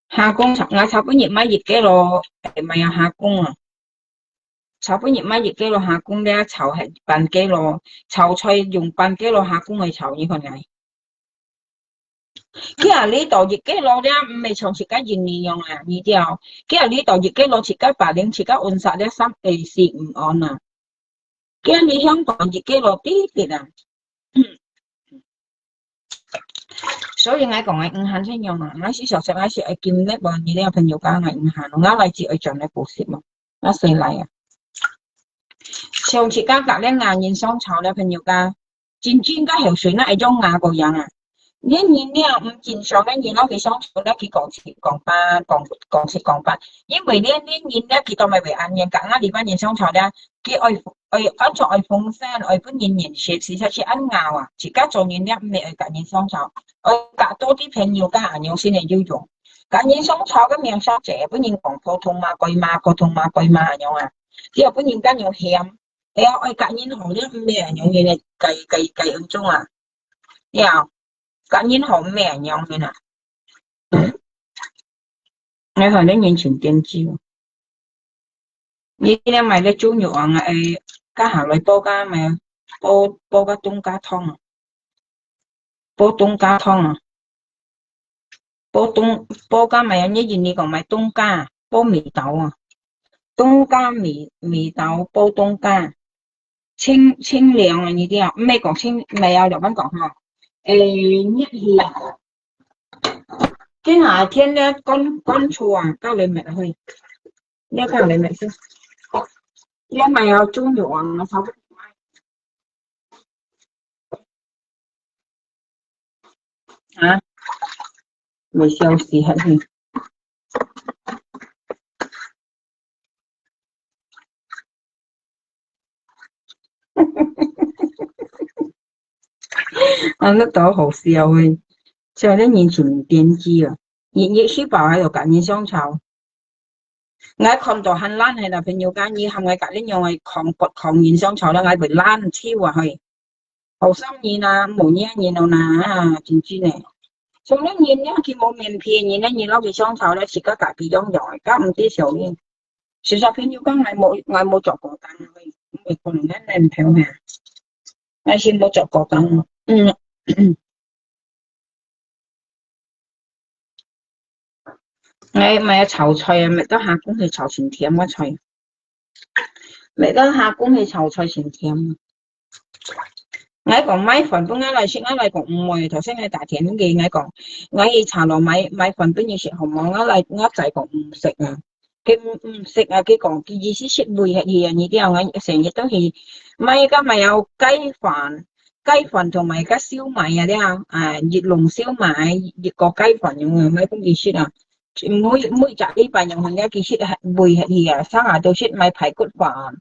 蝦公炒，𠊎炒分日買一個咯，誒，買有蝦公啊。炒分日買一個咯，蝦公咧炒係半個咯，炒菜用半個咯，蝦公去炒，你看𠊎。佢啊，你到一個咯咧，毋係像自家印尼樣啊，你知哦。佢啊，你到一個咯，自家八零，自家按煞咧三，誒，四五按啊。 今日香港一個咯，滴滴啊。所以𠊎講𠊎毋閒先用啊，𠊎係小食，𠊎係愛金額無，你這朋友講𠊎毋閒，𠊎倈仔愛轉來補習嘛，𠊎細倈啊。像自家隔壁啊，人相吵了，朋友講， 真正个口水那一種啊，个樣啊。你人了毋正常个人咯，佢相處了，佢講七講八，講，講七講八。因為你，你人了，佢當然會恁樣，甲𠊎這班人相處了，佢愛，愛，安全愛風扇，愛分人認識，事實係恁樣啊。自家做人了，毋係愛甲人相處，愛甲多啲朋友，甲恁樣先係有用。甲人相處个名聲就係分人講普通話，鬼話，普通話，鬼話恁樣啊。只有分人家有嫌， 哎呀，愛甲人好了，毋係恁樣个，該，該，該種啊。呀，甲人好毋係恁樣个啦。哎，好像人情点子哦。你今天买个豬肉啊，哎，刚好来煲个咩？煲，煲个冬瓜汤啊。 煲冬瓜湯啊。煲冬，煲个咩啊？你印尼講買冬瓜，煲米豆啊。冬瓜米，米豆煲冬瓜，清，清涼啊，你知啊？毋係講清，毋係啊，兩般講哈。誒，熱氣啊。今下天咧，乾，乾燥啊，到你乜去？你看你乜先。你買啊，豬肉啊，差不多。 啊？你笑死還是？啊，那都好笑誒，像恁人情點子啊，日日食飽還有甲人相吵。 𠊎看到還懶係啦，朋友間，你喊𠊎隔日用个狂骨狂人相吵了，𠊎會懶超啊去。後生人啊，無年人了啦，啊，真正誒。像恁人呢，佢無面皮，人呢，人老佢相吵了，自家隔壁樣樣，甲毋知笑呢。事實朋友間，𠊎無，𠊎無做過工，因為可能咱人頭咩，𠊎先無做過工。嗯。 𠊎買炒菜啊，買到下工去炒成甜个菜。買到下工去炒菜成甜。𠊎講買飯分𠊎來食，𠊎來講毋會。頭先𠊎打電話給𠊎講，𠊎去茶樓買，買飯分你食好無？𠊎來，𠊎再講毋食啊。佢毋，毋食啊，佢講佢意思食胃核去啊，你知啊，𠊎成日都去買个買有雞飯。 雞飯同埋个燒賣啊，這樣啊，一籠燒賣，一個雞飯用啊，買分佢食啊。每，每隻禮拜用分佢食，胃核去啊，成下都食買排骨飯，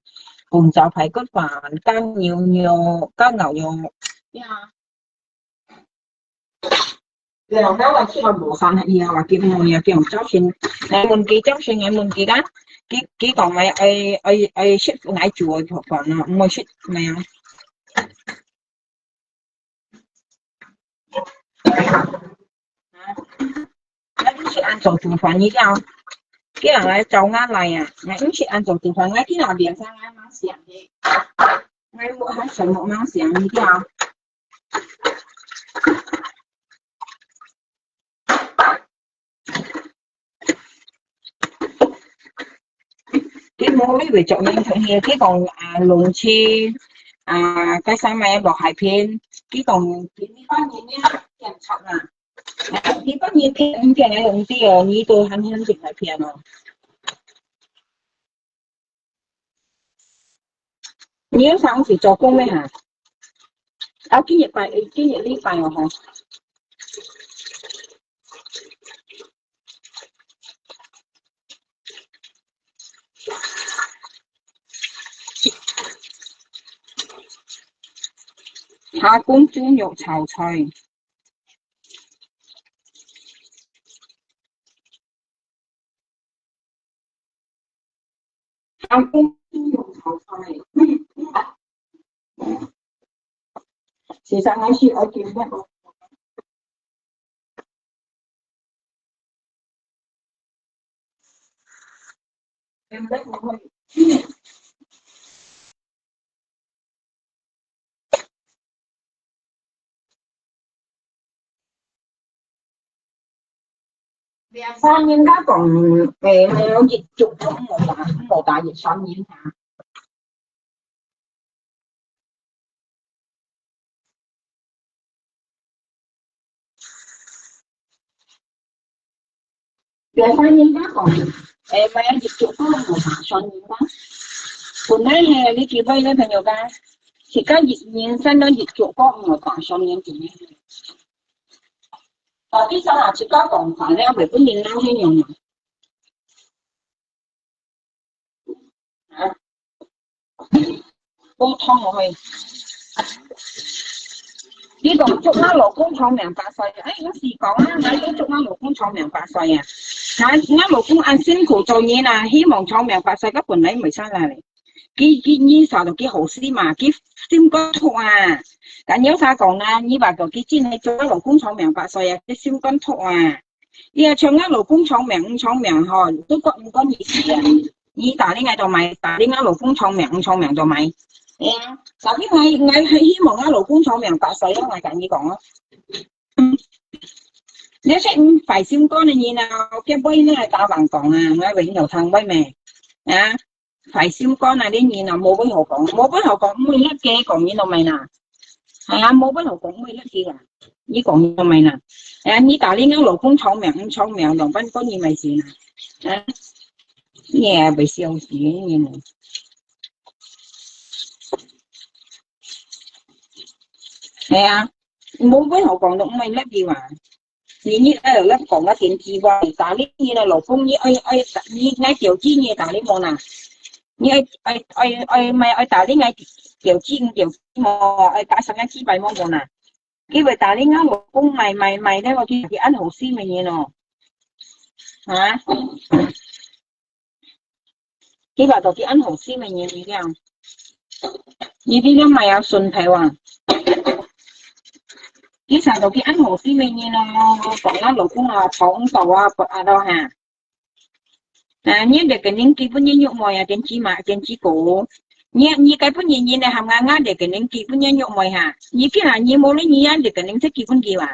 紅燒排骨飯，加牛肉，加牛肉，呀。對啊，該我去到無閒啊，以後啊，佢問啊，佢用朝晨，𠊎問佢朝晨，𠊎問佢啦，佢，佢講愛，愛，愛，愛食𠊎煮个飯啊，毋愛食，無啊。 𠊎毋識恁樣煮飯，你知啊？佢人來找𠊎來啊，𠊎毋識恁樣煮飯，𠊎今日變成𠊎吂想个，𠊎無，還想無吂想，你知啊？ 佢無你會著人同意，佢講啊，冷氣啊，該三個落海片，佢講，你幫你呢，檢查啊，你幫你騙，騙來用的哦，你都還很緊來騙哦。你有上去做工沒哈？啊，今日拜，今日禮拜哦吼。 蝦公豬肉炒菜。蝦公豬肉炒菜。先生，還是愛點个。 Biasa人家講，誒，有一種都無打，無打一三年啊。 Biasa人家講，誒，買一種都無打算人家。本來呢，你幾位个朋友家，自家一年生到一種都無打算人家。啊，第三啊，自家講法了，會分人鬧恁樣啊。 啊，溝通落去。你講祝𠊎老公長命百歲，哎，有時講啊，𠊎都祝𠊎老公長命百歲啊。𠊎，𠊎老公恁辛苦做人啊，希望長命百歲，佢本來毋會生下來。佢，佢，你想到佢好心嘛，佢心肝痛啊。但有啥講呢？你話到佢真係祝𠊎老公長命百歲啊，佢心肝痛啊。 你啊，像𠊎老公長命毋長命吼，都講毋講意思啊。你打你𠊎就買，打你𠊎老公長命毋長命就買。哎呀，tapi𠊎，𠊎係希望𠊎老公長命百歲咯，𠊎同你講啊。你係壞心肝个人啊，結尾你係打橫講啊，𠊎會有聽會咩？啊？ 壞心肝啊，你人啊，無話好講，無話好講，毋會入去講你都明啦。係啊，無話好講，毋會入去啊。你講你都明啦。哎呀，你打你𠊎老公長命，毋長命，兩班講你咪行啦。啊？你也會笑死你呢。係啊，無話好講都毋會入去啊。 你，你愛有人講个天氣話，打你，你个老公，你愛，愛，你，你愛調劑你，打你無啦？你愛，愛，愛，愛，買，愛打你，愛調劑，調劑無？愛打三个幾擺無，無啦？佢會打你，𠊎老公買，買，買，了，佢，佢恁好心个人哦。啊？ 佢話到佢恁好心个人，你了，你這樣買啊，順頭啊。佢想到佢恁好心个人咯，講𠊎老公啊，捧到啊，不啊到哈。啊，你這個人基本你肉妹啊，電子嘛，電子股。你，你該本人人來喊𠊎，𠊎這個人基本你肉妹哈。你既然你無了，你啊，這個人就基本佢啊。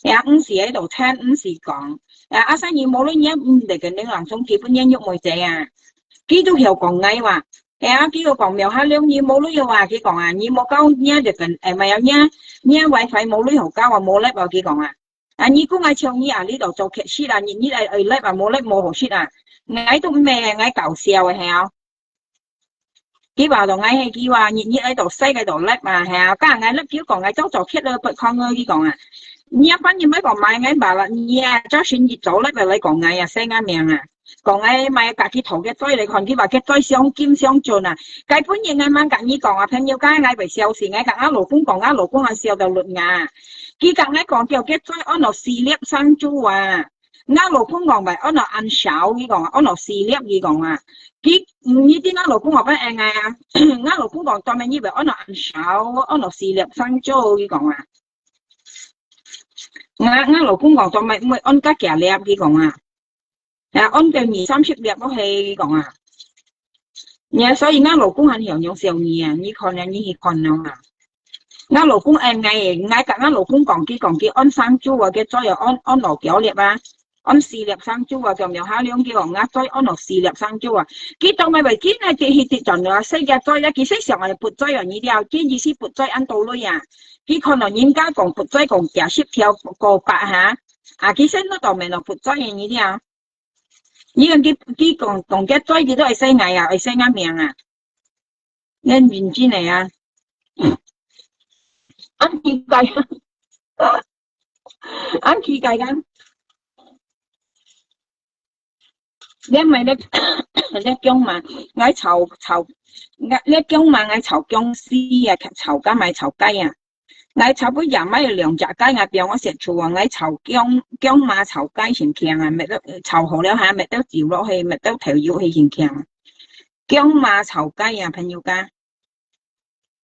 呀，毋使愛到聽，毋使講。呀，阿三你無論你毋得跟你人中基本你肉妹仔啊。佢都曉講𠊎話。呀，佢又講苗下兩日無論有話，佢講啊，你無教你這個，哎，毋係，你，你WiFi無論好教啊，無力啊，佢講啊。啊，你講𠊎笑你啊，你都做客食啊，你，你愛，愛力啊，無力無好食啊。𠊎都毋係，𠊎搞笑个，係啊。 佢話到𠊎係佢話，你，你愛到細个到力嘛，係啊，該𠊎力佢講𠊎做做客了，不看我，佢講啊。你啊，反正毋好講買𠊎吧啦，你啊，做生意做力了來講𠊎啊，細𠊎命啊。講𠊎買家己討个嘴來看，佢話个嘴相金相準啊。該本人𠊎吂佮你講啊，朋友，該𠊎會笑死，𠊎佮𠊎老公講，𠊎老公還笑到熝牙。佢佮𠊎講，叫个嘴安到四粒生珠啊。 𠊎老公講話，安到恁少，佢講，安到四粒，佢講啊。佢，嗯，你知𠊎老公話分𠊎啊？𠊎老公講，做麼你會安到恁少，安到四粒生珠，佢講啊。𠊎，𠊎老公講，做麼毋會安較幾粒，佢講啊。啊，安到二三十粒都係，佢講啊。 呀，所以𠊎老公還曉用笑你啊，你看啊，你去看咯啊。𠊎老公恁𠊎，𠊎佮𠊎老公講，佢講佢安生珠啊，佢做要安，安老表列啊，安四粒生珠啊，就苗下兩个哦，𠊎再安落四粒生珠啊。佢當然會緊啊，佢去跌轉了，世界再啊，佢識想啊，不再啊，你了，佢意思不再安到位啊。佢看到人家講不再講幾十條過百哈，啊，佢先落到面咯，不再啊，你了。你看佢，佢講，講个再，佢都會使𠊎啊，會使𠊎命啊。恁認真个啊。恁奇怪啊。恁奇怪啊。你毋係咧，你薑嫲，𠊎炒，炒，𠊎，你薑嫲，𠊎炒薑絲啊，炒柑仔，炒雞啊。𠊎差不多也買兩隻雞啊，放我食厝啊，𠊎炒薑，薑嫲炒雞先強啊，搣到，炒好了哈，搣到酒落去，搣到豆油去先強啊。薑嫲炒雞啊，朋友家。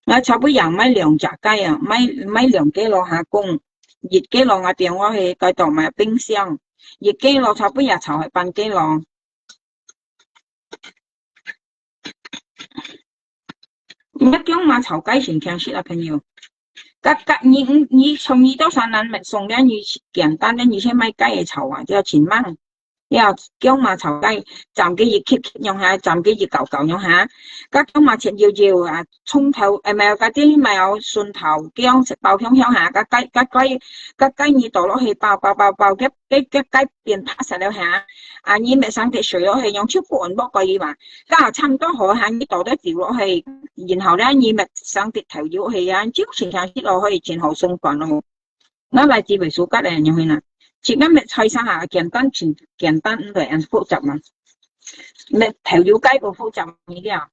𠊎差不多也買兩隻雞啊，買，買兩个咯下公，一个咯啊，放我去該度買冰箱，一个咯差不多也炒去半个咯。你薑嫲炒雞先強食啊，朋友。該，該，你，你，你從你到山南買送了，你簡單的，你先買雞仔炒啊，就要請慢。 呀，薑嫲炒雞，斬个一級級樣下，斬个一角角樣下。該薑嫲切幼幼啊，蔥頭，誒，毋係，該啲，毋係哦，蒜頭、薑，食爆香香下，該雞，該雞，該雞耳朵落去爆爆爆爆，該，該，該雞變白色了下。啊，你搣生滴水落去，用手骨按落過去嘛。該差毋多好下，你倒得酒落去，然後呢，你搣生滴豆油落去啊，就成成食落去，真好送飯咯。 𠊎來自衛暑假个，你會啦。自家搣菜生啊，簡單，盡簡單，毋會恁複雜嘛。搣豆油雞个複雜你了。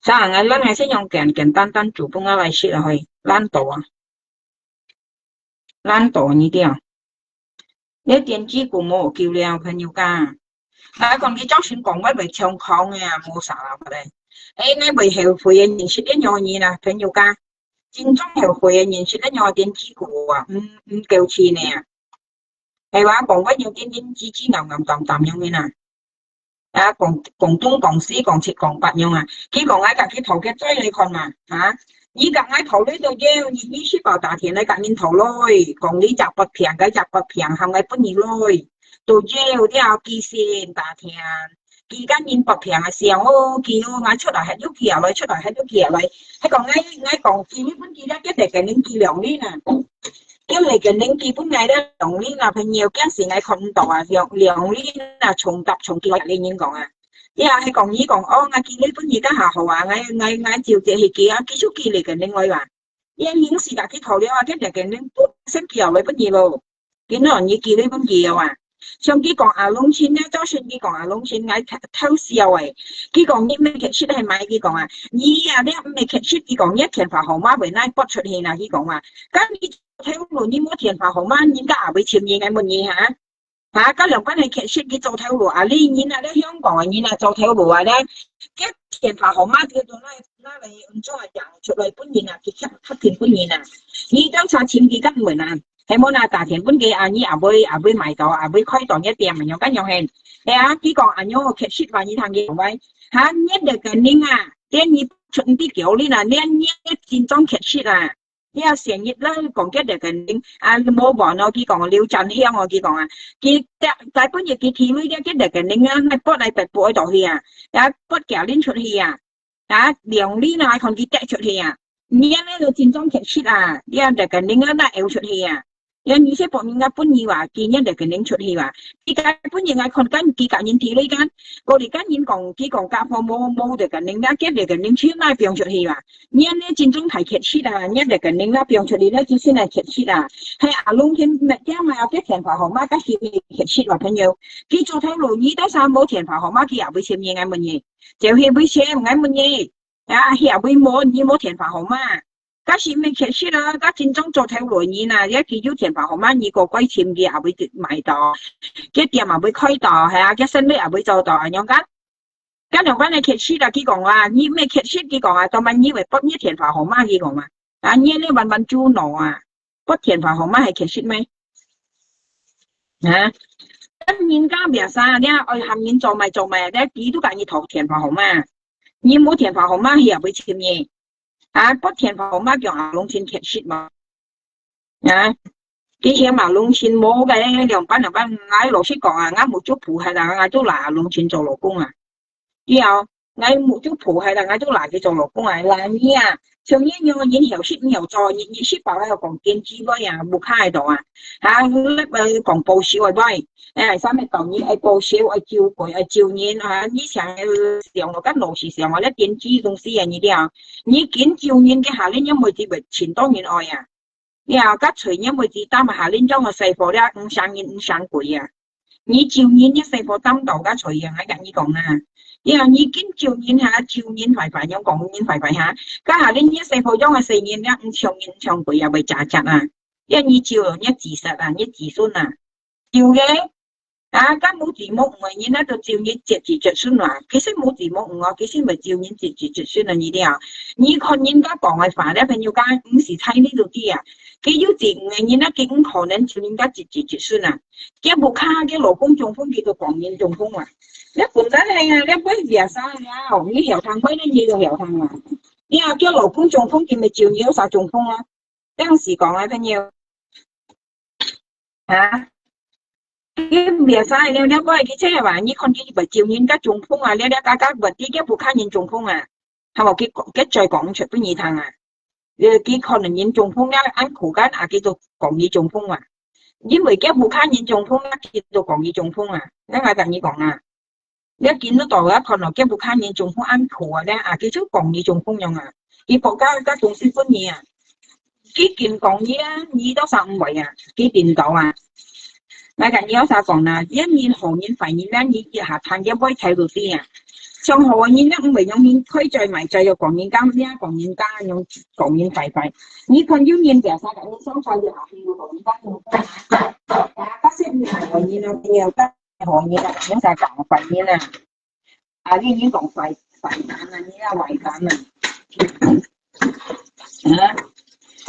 啥啊，𠊎，𠊎先用簡簡單單煮，分𠊎來食啊，會，懶惰啊。懶惰你了。你電子股無救了，朋友家。 𠊎講你朝晨講，𠊎會唱腔个啊，無啥啦，𠊎咧。誒，𠊎會後悔个，認識恁樣个人啊，朋友家。真正後悔个，認識恁樣个電子股啊，毋，毋夠錢呢啊。係話講，𠊎有點點支支硬硬淡淡樣个啦。啊，講，講東講西，講七講八樣啊。佢講𠊎家己投个嘴來看嘛，啊，你講𠊎投你都要，你，你食飽打田來甲人投來，講你隻發病，該隻發病，喊𠊎分你來。 都要了寄信打聽，寄甲人發病啊，想哦，寄哦，𠊎出來還要寄啊來，出來還要寄啊來。還講𠊎，𠊎講寄你分佢啦，叫你个人寄兩日啊，叫你个人寄分𠊎啦，兩日啊，朋友，驚死𠊎看毋到啊，兩，兩日啊，重搭重寄，𠊎同人講啊。呀，還講你講哦，𠊎寄你分你，該下好啊，𠊎，𠊎，𠊎就借去寄啊，繼續寄你个人來啊。 因為時間佢投了啊，佢就肯定不先寄來分你咯。佢哪你寄來分佢啊？像佢講阿龍親呢，早晨佢講阿龍親，𠊎偷，偷笑誒。佢講你毋係確實係買，佢講啊，你啊，你毋係確實，佢講你電話號碼會哪撥出去啦，佢講啊，該你偷路，你無電話號碼，人家也會尋你，𠊎問你哈。 哈，該兩班係確實佢做頭路啊，你人啊，你香港个人啊，做頭路啊，你，佢電話號碼佢都拿，拿來用做啊，講出來分人啊，佢確，確定分人啊。你調查尋佢敢問啊？係無啦，打電分佢啊，你也會，也會買到，也會開到你店啊，樣敢樣係？係啊，佢講啊，樣確實話，你聽佢講喂，哈，你个人啊，你，你出你叫你啦，你，你真正確實啊。 你啊，成日啦，講佢个人啊，無完哦，佢講劉占香哦，佢講啊，佢，大，大半夜佢提鐳了，佢个人啊，那撥來別部愛到去啊，啊，撥佢拎出去啊，啊，兩日啦，還看佢跌出去啊，你啊，那个真正確實啊，你啊，个人啊，那out出去啊，你啊，你先บอก人家分你話，佢个人出去話，佢个本人啊，看緊佢个人提鐳緊，過嚟跟人講，佢講家婆無，無个人啊，佢个人全部放出去話。 你呢真正太確實啊，你个人啦放出去了，就先來確實啊。係阿龍佢乜樣啊，佢電話號碼，該係確實啊，朋友。佢做頭路，你到時無電話號碼，佢也會尋你，𠊎問你。就係會尋，𠊎問你。啊，係也會無，你無電話號碼。該係毋係確實啊，該真正做頭路人啊，你佢有電話號碼，你過過尋佢也會買到。佢店也會開到，係啊，佢生意也會做到，恁樣个。 該兩班个確實啊，佢講啊，你毋係確實，佢講啊，當然你會撥你電話號碼，佢講啊。啊，你，你慢慢做喏啊，撥電話號碼係確實咩？啊，跟人家biasa，你愛喊人做麼做麼，你佢都甲你討電話號碼，你無電話號碼，佢也會尋你。啊，撥電話號碼叫阿龍真確實嘛。啊，佢嫌嘛，農村無个，兩班兩班，𠊎老實講啊，𠊎目珠脯忒大，𠊎都拿農村做老公啊。對啊，𠊎目珠脯忒大，𠊎都拿佢做老公啊。拿你啊，像你樣人曉食毋曉做，日日食飽還要講堅持个啊，屋下个度啊，啊，呃，講報仇个喂，哎，啥物講你愛報仇，愛救鬼，愛救人啊，你想想，我跟老實想，我咧堅持東西啊，你這樣，你緊救人个下，你也袂知會尋到人愛啊。 呀，該罪孽會知擔下，恁樣个細伙了，毋生人毋生鬼啊。你救人，你細伙擔到該罪啊，𠊎跟你講啊。呀，你緊救人哈，救人壞壞，樣講人壞壞哈。該下恁你細伙樣个細人了，毋像人毋像鬼啊，會假假啊。呀，你救了，你子實啊，你子孫啊，救个。 啊，該無子無女个人啊，都照你接子接孫啊。其實無子無女哦，其實毋係照你接子接孫啊，你了。你看人家講个話咧，朋友講，毋係在你度知啊。佢有子女个人啊，佢毋可能照人家接子接孫啊。佢屋下个老公中風，佢都講人中風啊。你本來係啊，你會biasa了，你曉聽，佢你都曉聽啊。你啊，佢老公中風，佢咪照你有啥中風啊？這樣子講啊，朋友。 啊？你biasa了，了過去這个話，你看佢會照人家中風啊，了了加加會知佢屋下人中風啊，係無？佢講，佢再講出分你聽啊。呃，佢可能人中風了，恁苦幹啊，佢就講你中風啊。因為佢屋下人中風啊，佢就講你中風啊。𠊎，𠊎同你講啊， 你見得到啊，看到佢屋下人中風恁苦啊咧，啊，佢就講你中風樣啊，佢報該，該東西分你啊，佢緊講你啊，你到啥毋會啊，佢聽到啊。𠊎同你有啥講啦，一面好人壞人咧，你一下聽佢會睇到知啊。像好个人咧，毋會用人開嘴賣嘴，又講人家咩，講人家，用講人壞壞。你看有人biasa个，你想法就下去，又講人家，啊，但是你係好人啊，你又 好人啊，你就講壞人啊。啊，你，你講壞，壞人啊，你啊壞人啊。啊，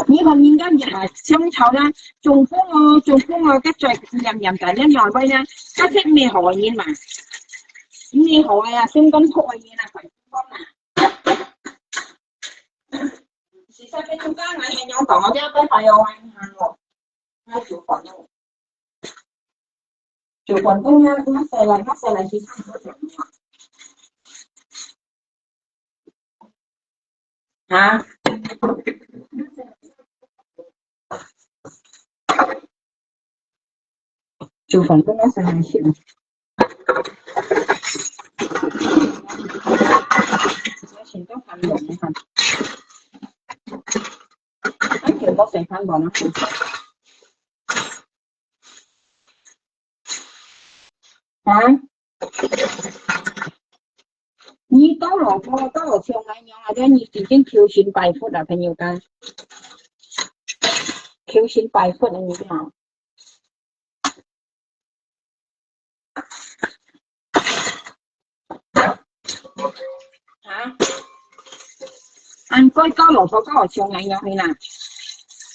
你看人家一下相吵啦，中風哦，中風哦，該嘴念念个，你兩位呢，該係毋係好人嘛？毋係好个啊，心肝好个人啊，壞心肝啊。其實你中間還係有講，我這擺還有還有。 那就反正，就反正啊，那誰來，那誰來去唱歌怎麼樣？啊？就反正那誰來去。 我先到飯碗啊。恁久無洗飯碗啊。啊？你到老婆，到老像恁樣啊，這你已經求神拜佛了，朋友家。求神拜佛了，你知道嗎？ 啊？恁該到老婆到像恁樣去啦。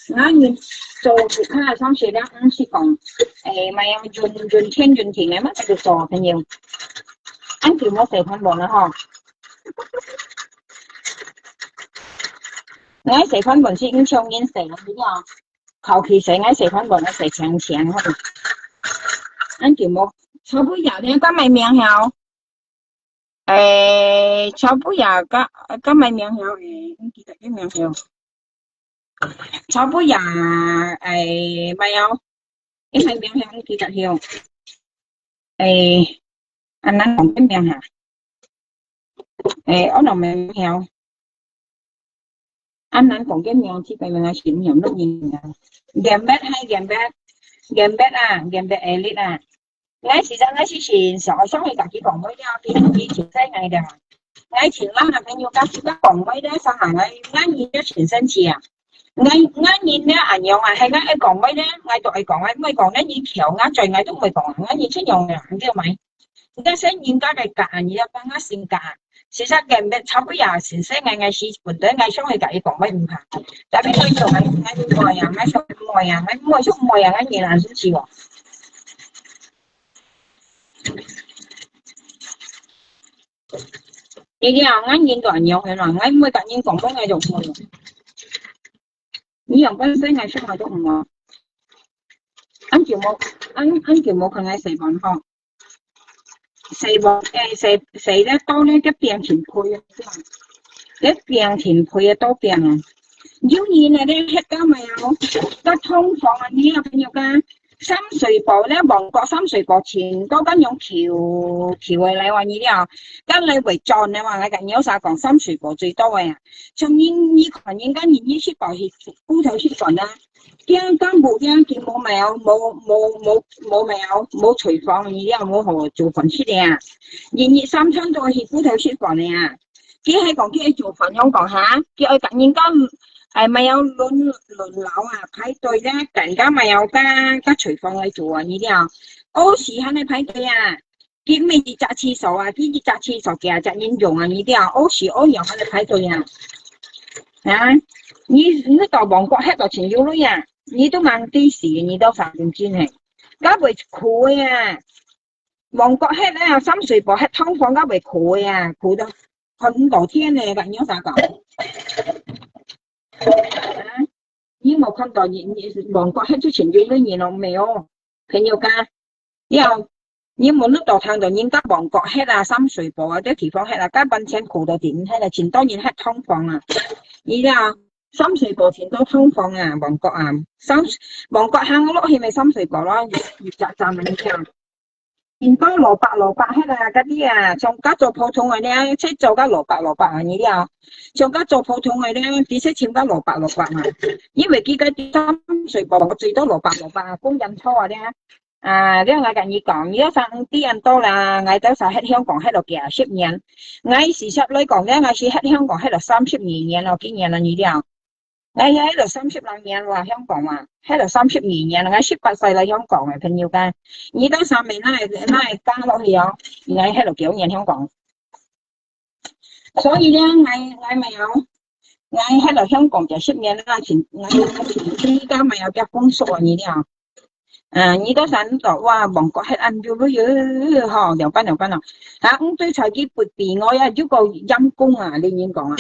那你做屋下上學了，毋係講，誒，麼个用用天用地个嘛，就做朋友。恁久無洗飯碗了吼。𠊎洗飯碗係毋像人洗个，你知道？ 考起洗，𠊎洗飯碗，𠊎洗淨淨吼。恁久無，炒粄條呢，該麼个名號？誒，炒粄條，該，該麼个名號？誒，毋記得个名號。炒粄條，誒，麼个？該麼个名號？毋記得了。誒，恁難講个名哈。誒，𠊎都毋曉。 恁難講个名，這個名啊，係毋曉錄音啊。Gambit係Gambit，Gambit啊，Gambit Elite啊。𠊎時常𠊎係先上，上去同佢講話了，佢，佢就在𠊎了。𠊎前兩個朋友，佢，佢講話了，上下𠊎，𠊎人就全生氣啊。𠊎，𠊎人了，恁樣啊，係𠊎愛講話了，𠊎都愛講，𠊎毋愛講，𠊎人翹，𠊎嘴，𠊎都毋愛講，𠊎人這樣啊，你知道嗎？ 你看人家个格啊，你要幫佢性格啊。其實Gambit炒粄條先生，𠊎，𠊎係本來𠊎想去同佢講，𠊎毋怕。Tapi𠊎就，𠊎，𠊎毋愛啊，𠊎想毋愛啊，𠊎毋愛就毋愛啊，𠊎人還生氣哦。你聽，𠊎人都恁樣个啦，𠊎毋會同人講，𠊎，𠊎就毋愛。你樣本身𠊎想愛都毋愛。恁久無，恁，恁久無看𠊎洗碗吼。洗碗，誒，洗，洗了到呢，該冰清配啊，該冰清配啊，到冰啊。有人啊，咧，歇到無，到痛風啊，你啊，朋友講，三水寶咧，旺角三水寶前，到該樣球，球个來話你了，該來會轉个話，𠊎跟你有啥講，三水寶最多个啊。像你，你看人家人，你去寶去，骨頭去轉啊。 驚，驚無驚，佢無買哦，無，無，無，無買哦，無廚房，你了無好做飯食啊。日日三餐都去鋪頭食飯个啊。佢係講佢愛做飯，香港哈，佢愛甲人家，哎，買哦輪，輪流啊，排隊咧，等人家買哦，甲，甲廚房來做啊，你了。屙屎還愛排隊啊。 佢毋係一隻廁所啊，佢一隻廁所幾隻人用啊，你知啊？屙屎屙尿還得排隊啊。啊，你，你到旺角歇到盡有鐳啊，你都吂知死，你都發神經嘿。該會苦个啊，旺角歇啊，三水寶歇湯房，該會苦个啊，苦到看毋到天呢，甲你有啥講？啊，你無看到你，你旺角歇出盡有鐳人咯，沒有？朋友家，要 你無路到聽到人家旺角歇啊，三水寶啊，這地方歇啊，該完全苦到頂歇啊，盡多人歇湯房啊。你啊，三水寶盡多湯房啊，旺角啊，三，旺角行落去咪三水寶咯，一隻站啊，你啊。盡多蘿蔔，蘿蔔歇啊，該啲啊，像該做普通个呢，切做該蘿蔔，蘿蔔啊，你啊。像該做普通个呢，直接尋該蘿蔔，蘿蔔啊。因為佢个三水寶最多蘿蔔，蘿蔔啊，公園草啊呢。 啊，這𠊎甲你講，你有三五知恁多啦，𠊎兜儕歇香港歇了幾十年。𠊎事實來講咧，𠊎是歇香港歇了三十二年咯，今年了你了。𠊎歇了三十零年哇，香港啊，歇了三十二年，𠊎十八歲來香港个朋友間，你兜儕未哪會，哪會加落去哦？𠊎歇了幾多年香港。 所以咧，𠊎，𠊎無，𠊎歇到香港幾十年啦，盡，𠊎，𠊎盡知該無有結婚數啊，你了。啊，你到山到哇，旺角歇恁久了喲，吼，兩班兩班咯。啊，毋對，才去不比我呀，又過陰公啊，你人講啊，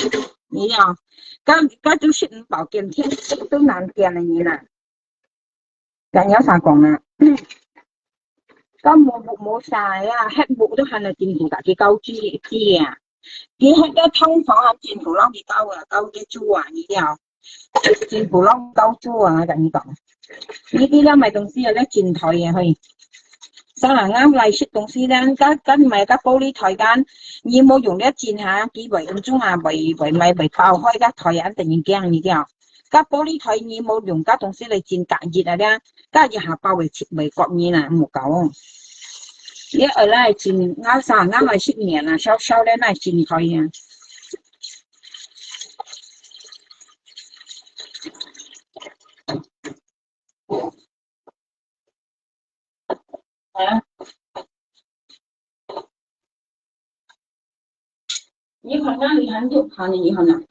你了。該，該都食毋飽，見天都難見个人啊。 該你有啥講啊？該無屋無啥个啊，歇屋都還來政府家己交租，租啊。佢歇个湯房還政府摎佢交啊，交个租啊，你了。政府摎交租啊，𠊎甲你講。你，你了買東西啊，來進台啊，嘿。啥人啊，來食東西咧，該，該買个玻璃台間，你無用了進哈，佢會毋中啊，會，會買，會爆開个台啊，等於驚你了。 該玻璃台你無用該東西來浸隔熱啊咧，隔熱下包會，會割你啦，莫搞哦。你愛來浸，𠊎儕，𠊎來十年啦，燒燒咧來浸開啊。啊？ 你看哪裡還有看呢？你看啊，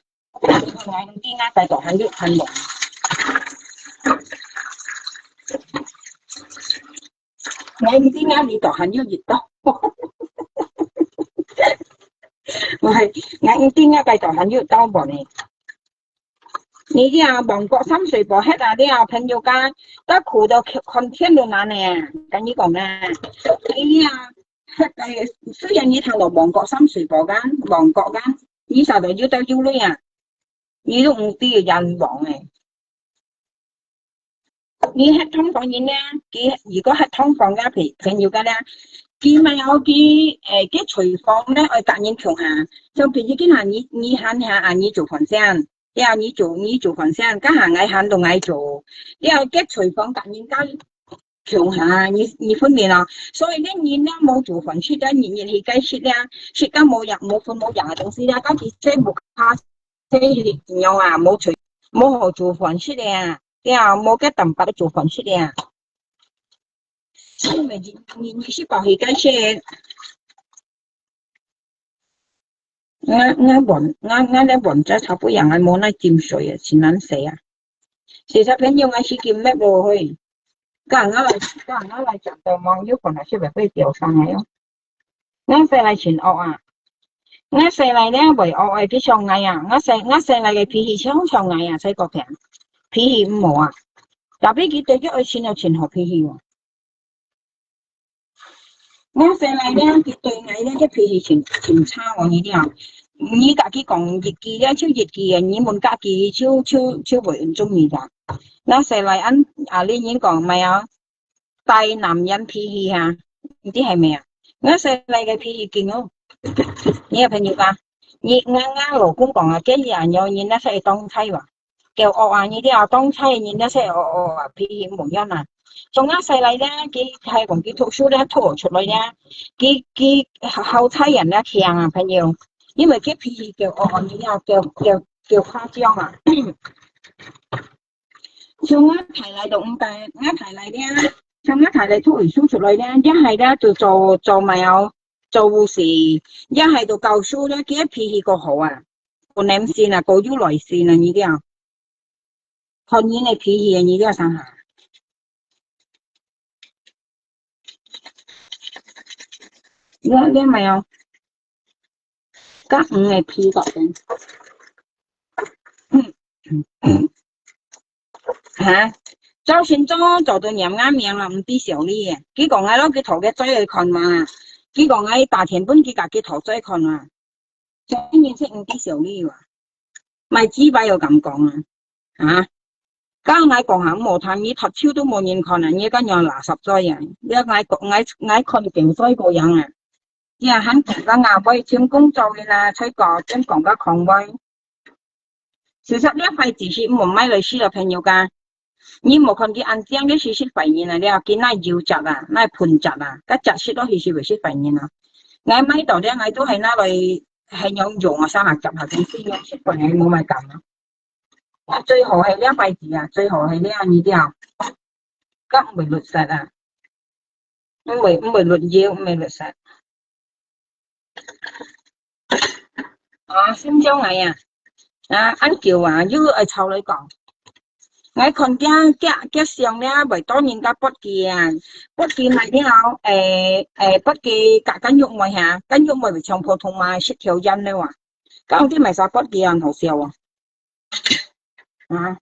你看𠊎个地那個都還有看無？𠊎个地那裡都還有一道。喂，𠊎个地那個都還有一道無呢？ 你這旺角三水寶歇啊了，朋友家，該苦到看天都難呢，跟你講呢。你這歇个，雖然你聽到旺角三水寶間，旺角間，你啥都有得有鐳啊，你都毋知冤枉誒。你歇湯房人呢，佢如果歇湯房个朋，朋友个呢，佢咪有佢，誒，佢廚房呢，愛甲人共下，像譬如今下你，你閒下啊，你做飯先。 呀，你做，你做飯先，該下𠊎閒都𠊎做。了，該廚房甲人家共下，你，你分明咯。所以呢，人呢無做飯食，該日日去該食了，食到無營，無分無營个東西了，該佢這無下，這樣啊，無做，無好做飯食了，了，無該蛋白做飯食了。所以咪日，日，日食飽去該食。 𠊎，𠊎碗，𠊎，𠊎个碗仔頭不一樣，𠊎無拿浸水啊，盡難洗啊。洗手盆用个時間乜無去。該𠊎來，該𠊎來講到網友可能係會被掉上來哦。𠊎洗來盡惡啊！𠊎洗來呢會惡誒，佢像𠊎啊！𠊎洗，𠊎洗來个脾氣像像𠊎啊，細個片，脾氣毋好啊！ ，tapi佢對佢愛情又盡好脾氣哦。𠊎細倈呢，佢對𠊎呢，佢脾氣盡，盡差哦，你知無？你甲佢講一句了就一句啊，你問加句就，就，就會毋中意个。𠊎細倈恁，啊，你人講，毋係啊，大男人脾氣哈，毋知係無啊？𠊎細倈个脾氣勁哦。你个朋友講，你，𠊎，𠊎老公講啊，今日啊，有人那些當差哇。 驕傲啊，你知啊，當差人那些傲傲啊，脾氣無樣啊。從𠊎細倈咧，佢係講佢讀書咧，讀出來咧，佢，佢好差人咧聽啊，朋友。因為佢脾氣驕傲，你知啊，驕，驕，驕誇張啊。從𠊎大倈都毋得，𠊎大倈咧，從𠊎大倈讀書出來咧，一係咧就做，做麼个哦，做護士，一係就教書咧，佢脾氣過好啊，過耐心啊，過有耐心啊，你知啊。 看人个脾氣，你這想下。你看，你看有無？甲魚个脾氣。哈？周星做，做到念𠊎名啊，毋知笑你。佢講𠊎摎佢討个罪來看嘛。佢講𠊎打電分佢甲佢討罪看嘛。 真人識毋知笑你哇？賣雞巴又敢講啊？啊？甲𠊎講下，無聽你讀書都無人看啊，你个樣垃圾嘴啊！你𠊎講，𠊎，𠊎看你頂嘴个樣啊！你還講个牙尾，請工作人啊，才講，真講个空話。事實這塊知識毋好買來試啊，朋友家。 你無看佢恁靚，你係識壞人啊！了，佢哪有汁啊，哪噴汁啊，該汁食落去係會識壞人啊！𠊎買到了，𠊎都係拿來，係用用啊，三下汁下，真係用食飯，𠊎無買敢啊！啊，最好係這牌子啊，最好係這你了，該毋會綠色啊，毋會，毋會綠腰，毋會綠色。 啊，先將𠊎啊，啊，恁久啊，又愛吵來講。𠊎看佢，佢，佢上了，袂多人家發佢啊，發佢買了，誒，誒，發佢甲乾肉妹哈，乾肉妹會像普通嘛，食條煙了啊。講佢買啥發佢啊，很好笑啊。啊。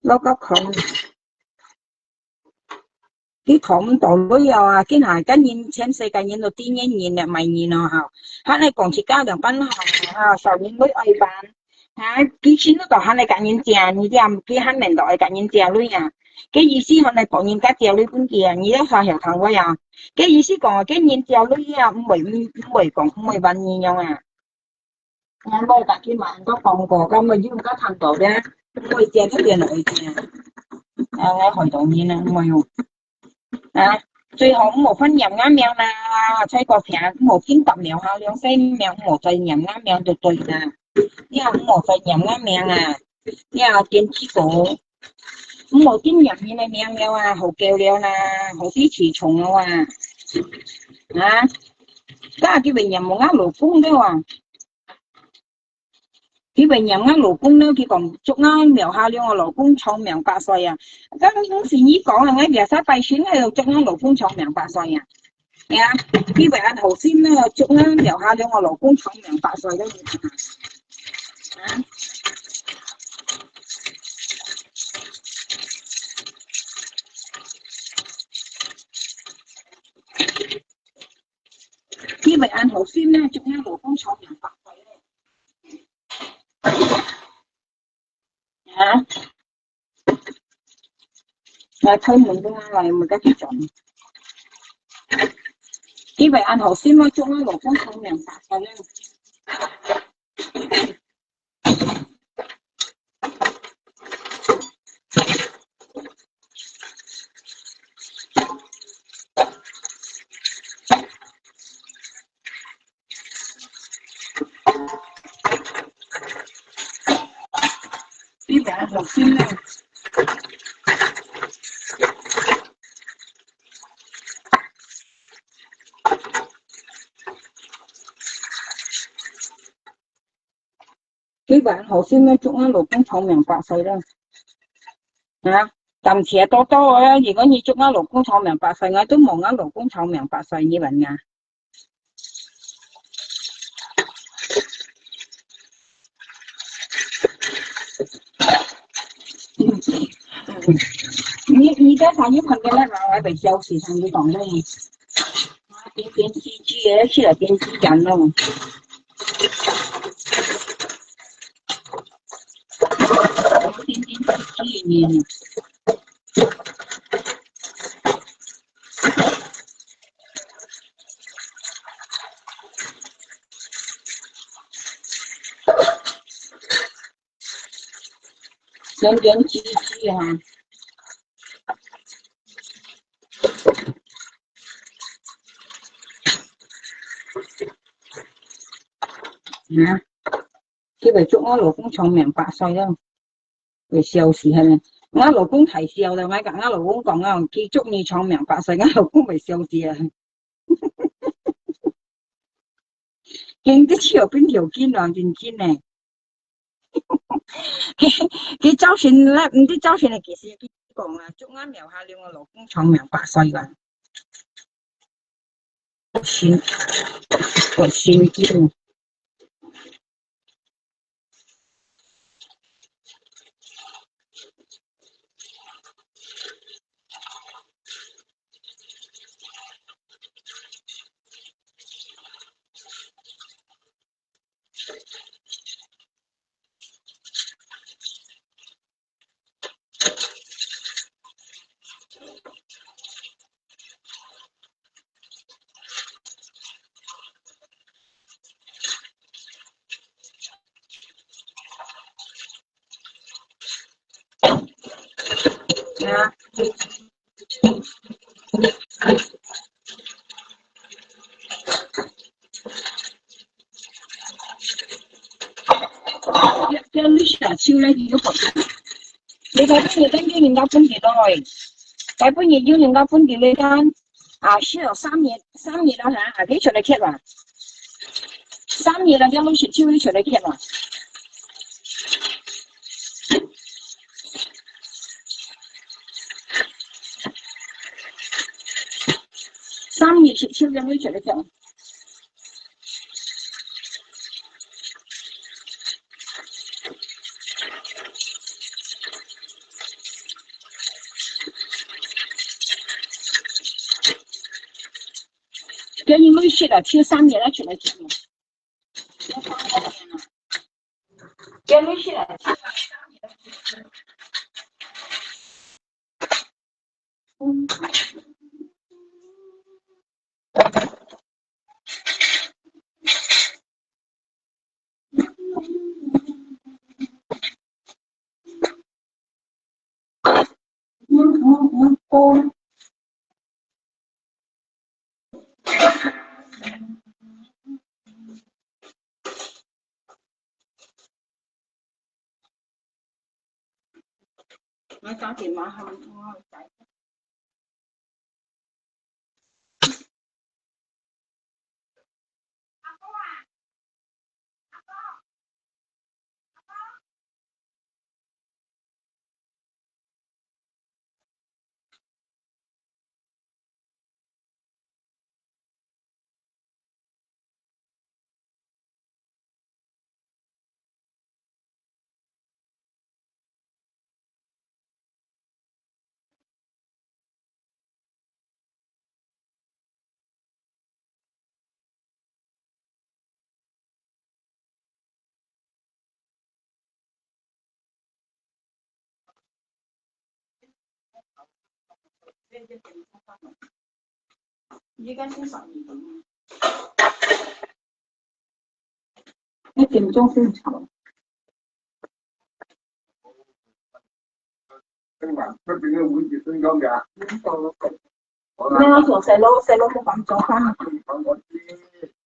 落个空。佢討毋到鐳啊，佢還跟人全世界人都知人人了，賣人咯哈。還來講自家兩半好哈，少人鐳愛辦。哈，佢心都到還來跟人借，你知啊？佢還面到愛跟人借鐳啊。佢意思還來講人家借鐳分佢啊，你要好曉聽話啊。佢意思講，跟人借鐳啊，毋會，毋，毋會講，毋會還你樣啊。 𠊎無甲佢買，都講過，該無有甲聽到咧，毋會借就變來借。啊，𠊎害到你呢，毋會用。啊，最好毋好分念𠊎名啦，在過片，毋好緊答了哈，兩聲名，毋好再念𠊎名就對啦。你也毋好再念𠊎名啊，你也點擊過。 毋好緊念你个名了啊，好夠了啦，好死氣重了啊！啊，該佢會念𠊎老公了啊！佢會念𠊎老公了，佢講祝𠊎苗下了，𠊎老公長命百歲啊！該毋係你講啊，𠊎這下拜神，𠊎又祝𠊎老公長命百歲啊！ 呀，佢會恁好心呢，祝𠊎苗下了𠊎老公長命百歲个。啊？佢會恁好心呢，祝𠊎老公長命百歲个。啊？ 來開門个啊，來，門个去轉。佢會恁好心啊，祝𠊎老公長命百歲了。 你等下小心嘞。你等下小心嘞，祝𠊎老公長命百歲啦。啊，感謝多多啊！如果你祝𠊎老公長命百歲，𠊎都望𠊎老公長命百歲，你問啊？你，你在上面看个那个，我被笑死，上面讲的。点点滴滴的，起来点滴滴咯。点点滴滴的。点点滴滴哈。啊，佢会祝我老公长命百岁咯，会笑死佢。我老公太笑了，我讲我老公讲啊，佢祝你长命百岁，我老公会笑死啊。经得起有变条筋咯，认真呢。佢，佢早晨咧，毋知早晨个几时佢讲啊，祝我苗下了我老公长命百岁啦。我心，我心惊。叫，叫你下手咧，你又不看。你大半夜等有人家分佢咯，大半夜有人家分佢咧干。啊，是哦，三月，三月了哈，还可以出来看吧。三月了，叫你下手，你出来看吧。三月十七日，你出来看。今日你食啊，秋三月啊，出来看嘛。今日食啊，秋三月啊，出来看嘛。我打電話去，我去睇。一点钟正吵。 那要做谁咯？谁咯？不帮做饭。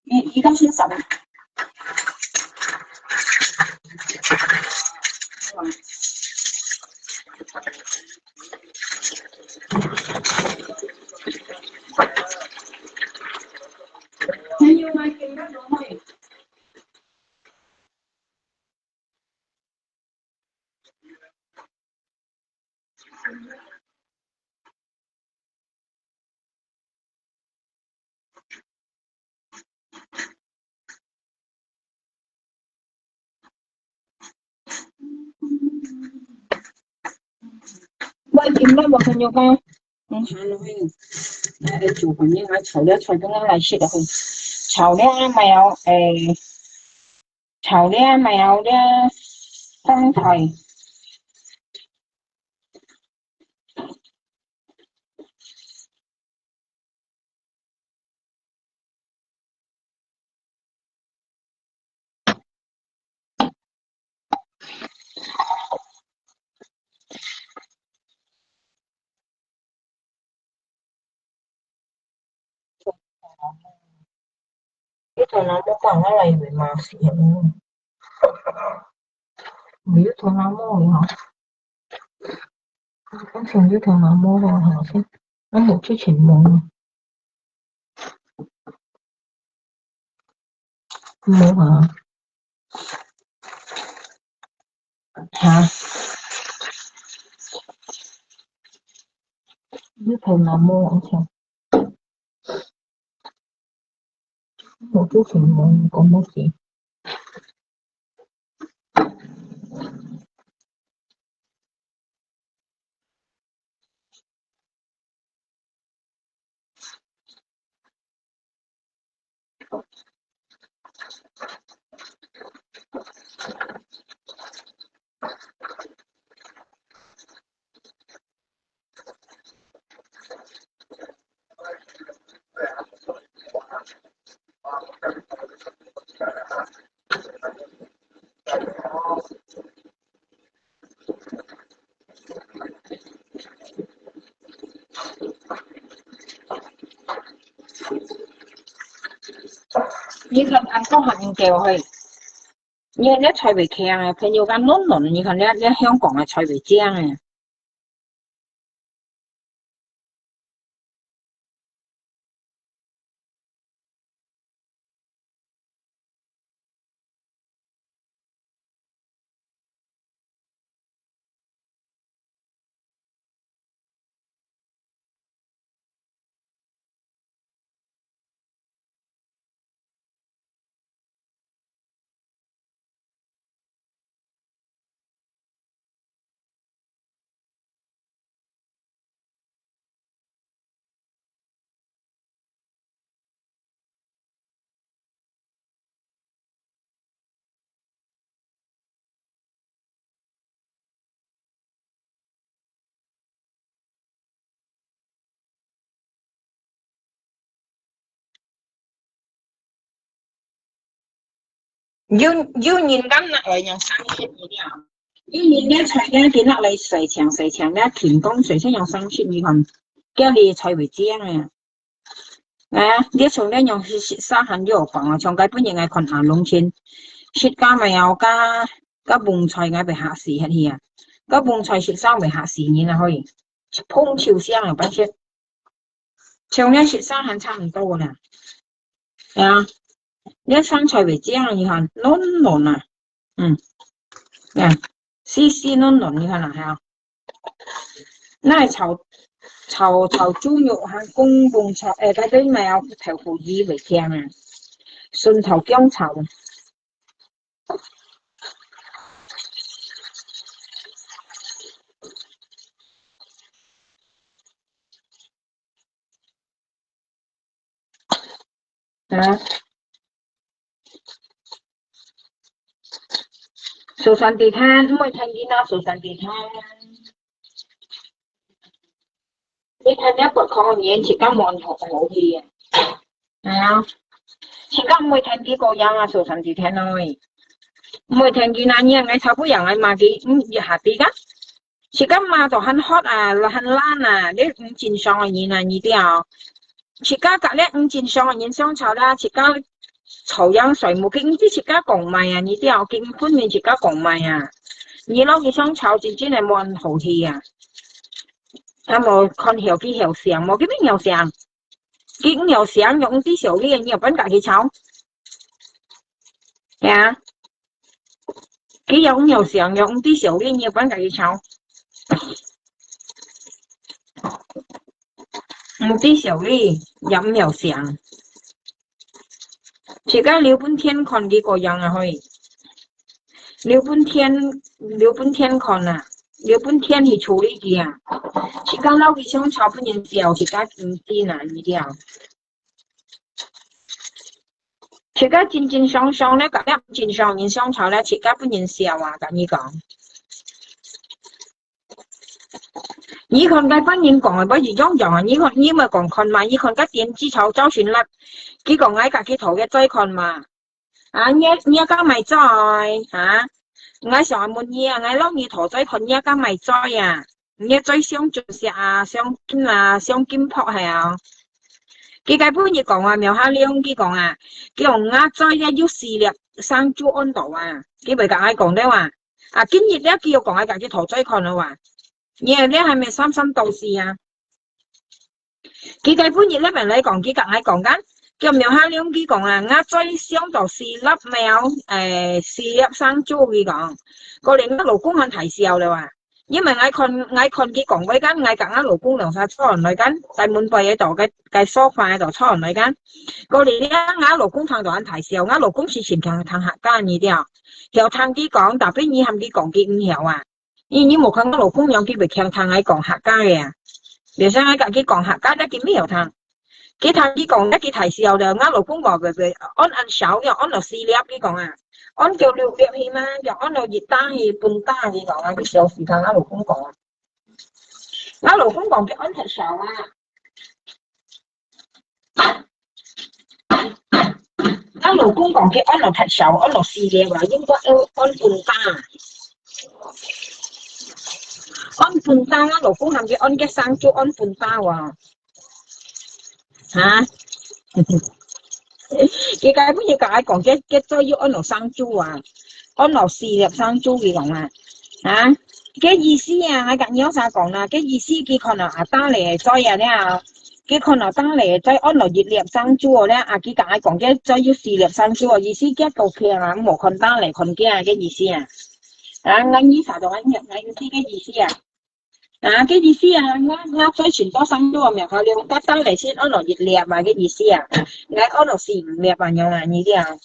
你，你到先上。还有吗？给他多少？ 喂，該無朋友講，嗯，還有，來，來煮飯，你來炒了菜，剛剛來食个飯，炒了沒有？哎，炒了沒有？了，香菜。 你頭那毛講，我來以為麻煩了。你頭那毛了哈。我想你頭那毛了哈，是，我目珠前毛了。毛啊。 哈？你頭那毛，而且我之前冇講乜事。 你看，恁多還毋夠嘿。你看這菜會香啊，朋友講嫩嫩，你看這，這香港个菜會靚啊。 有，有人敢拿來用生食个了？有人个菜个，佢拿來洗淨，洗淨了，停工洗淨用生食，你看，叫你菜會靚啊。啊，你從來用食，食啥還有講啊？像該本人愛看下龍千，食个無有个，个蕹菜𠊎會嚇死下去啊！个蕹菜食啥會嚇死人啊！可以，一碰手聲啊，反正。 像這色相還差毋多啦。啊，這生菜會靚，你看，嫩嫩啊。嗯，啊，絲絲嫩嫩，你看啦，哈。那炒，炒，炒豬肉還公公炒，誒，該兜買啊，豆腐乳會甜啊，順頭薑炒。 啊。手上地攤，毋會聽見啊，手上地攤。你看這北方个人，自家無好，好去啊。啊，自家毋會聽見个樣啊，手上地攤咯。毋會聽見啊，你愛炒不樣，愛罵佢，嗯，一下地个。 自家罵到還hot啊，還爛啊，這毋正常个人啊，你知哦。自家甲這毋正常个人相吵啦，自家吵樣衰無，佢毋知自家講麼啊，你知哦，佢毋分明自家講麼啊。你摎佢相吵，真正係無恁好氣啊。啊，無看曉佢曉想，無佢邊曉想。佢毋曉想，又毋知曉理，你又分甲佢吵。呀？ 佢又毋曉想，又毋知曉理，你又分佢去吵。毋知曉理，又毋曉想。自家留分天看佢个樣啊，嘿。留分天，留分天看啊，留分天去處理佢啊。講到佢相吵分人笑，自家毋知哪一條。自家正正常常咧，甲了正常人相吵咧，自家分人笑啊，甲你講。你看該班人講个，毋係一樣樣啊？你看，你毋係講看嘛？你看該電子吵赵新立，佢講𠊎甲佢討个罪看嘛？啊，你，你敢賣罪？哈？𠊎想問你啊，𠊎摎你討罪看，你敢賣罪啊？你个罪相準石啊，相金啊，相金箔係啊？佢該本日講啊，苗下龍佢講啊，佢講𠊎罪咧有四粒生珠安到啊，佢毋係甲𠊎講了啊。啊，今日咧佢又講𠊎甲佢討罪看了啊。你个咧還沒三三到四啊？ 佢該本日咧，本來講，佢甲𠊎講个，叫苗下龍佢講啊，𠊎罪相到四粒苗，誒，四粒生珠佢講。過來𠊎老公還大笑了啊，因為𠊎看，𠊎看佢講話个，𠊎甲𠊎老公兩儕坐來个，在門背个度，該，該沙發个度坐來个。過來咧，𠊎老公聽到還大笑，𠊎老公是盡強聽客家語調，曉聽佢講，tapi你喊佢講，佢毋曉啊。 你，你無看𠊎老公樣，佢會強聽𠊎講客家个啊。有時𠊎甲佢講客家，但佢毋曉聽。佢聽佢講，但佢大笑了。𠊎老公話佢，佢安安少了，安到四粒，佢講啊，安到六粒去嘛，又安到一打去，半打，佢講啊，佢笑死聽𠊎老公講啊。𠊎老公講佢安忒少啊。 𠊎老公講佢安到忒少，安到四粒啊，應該愛安半打。安半打，𠊎老公喊佢安个生珠安半打啊。哈？佢該本日甲𠊎講，佢，佢做又安到生珠啊，安到四粒生珠，佢講啊。 啊，該意思啊，𠊎甲你有啥講啦？該意思佢看到啊，打咧，所以啊，了，佢看到打咧，再安到一粒生珠哦，了，啊，佢甲𠊎講，該再有四粒生珠哦，意思佢都騙啊，無看打咧，看佢啊，該意思啊。啊，𠊎意思都，𠊎，𠊎意思个意思啊。啊，該意思啊，𠊎，𠊎最尋到生珠哦，苗下龍，甲打咧先安到一粒嘛，該意思啊。𠊎安到四五粒啊，樣啊，你這樣。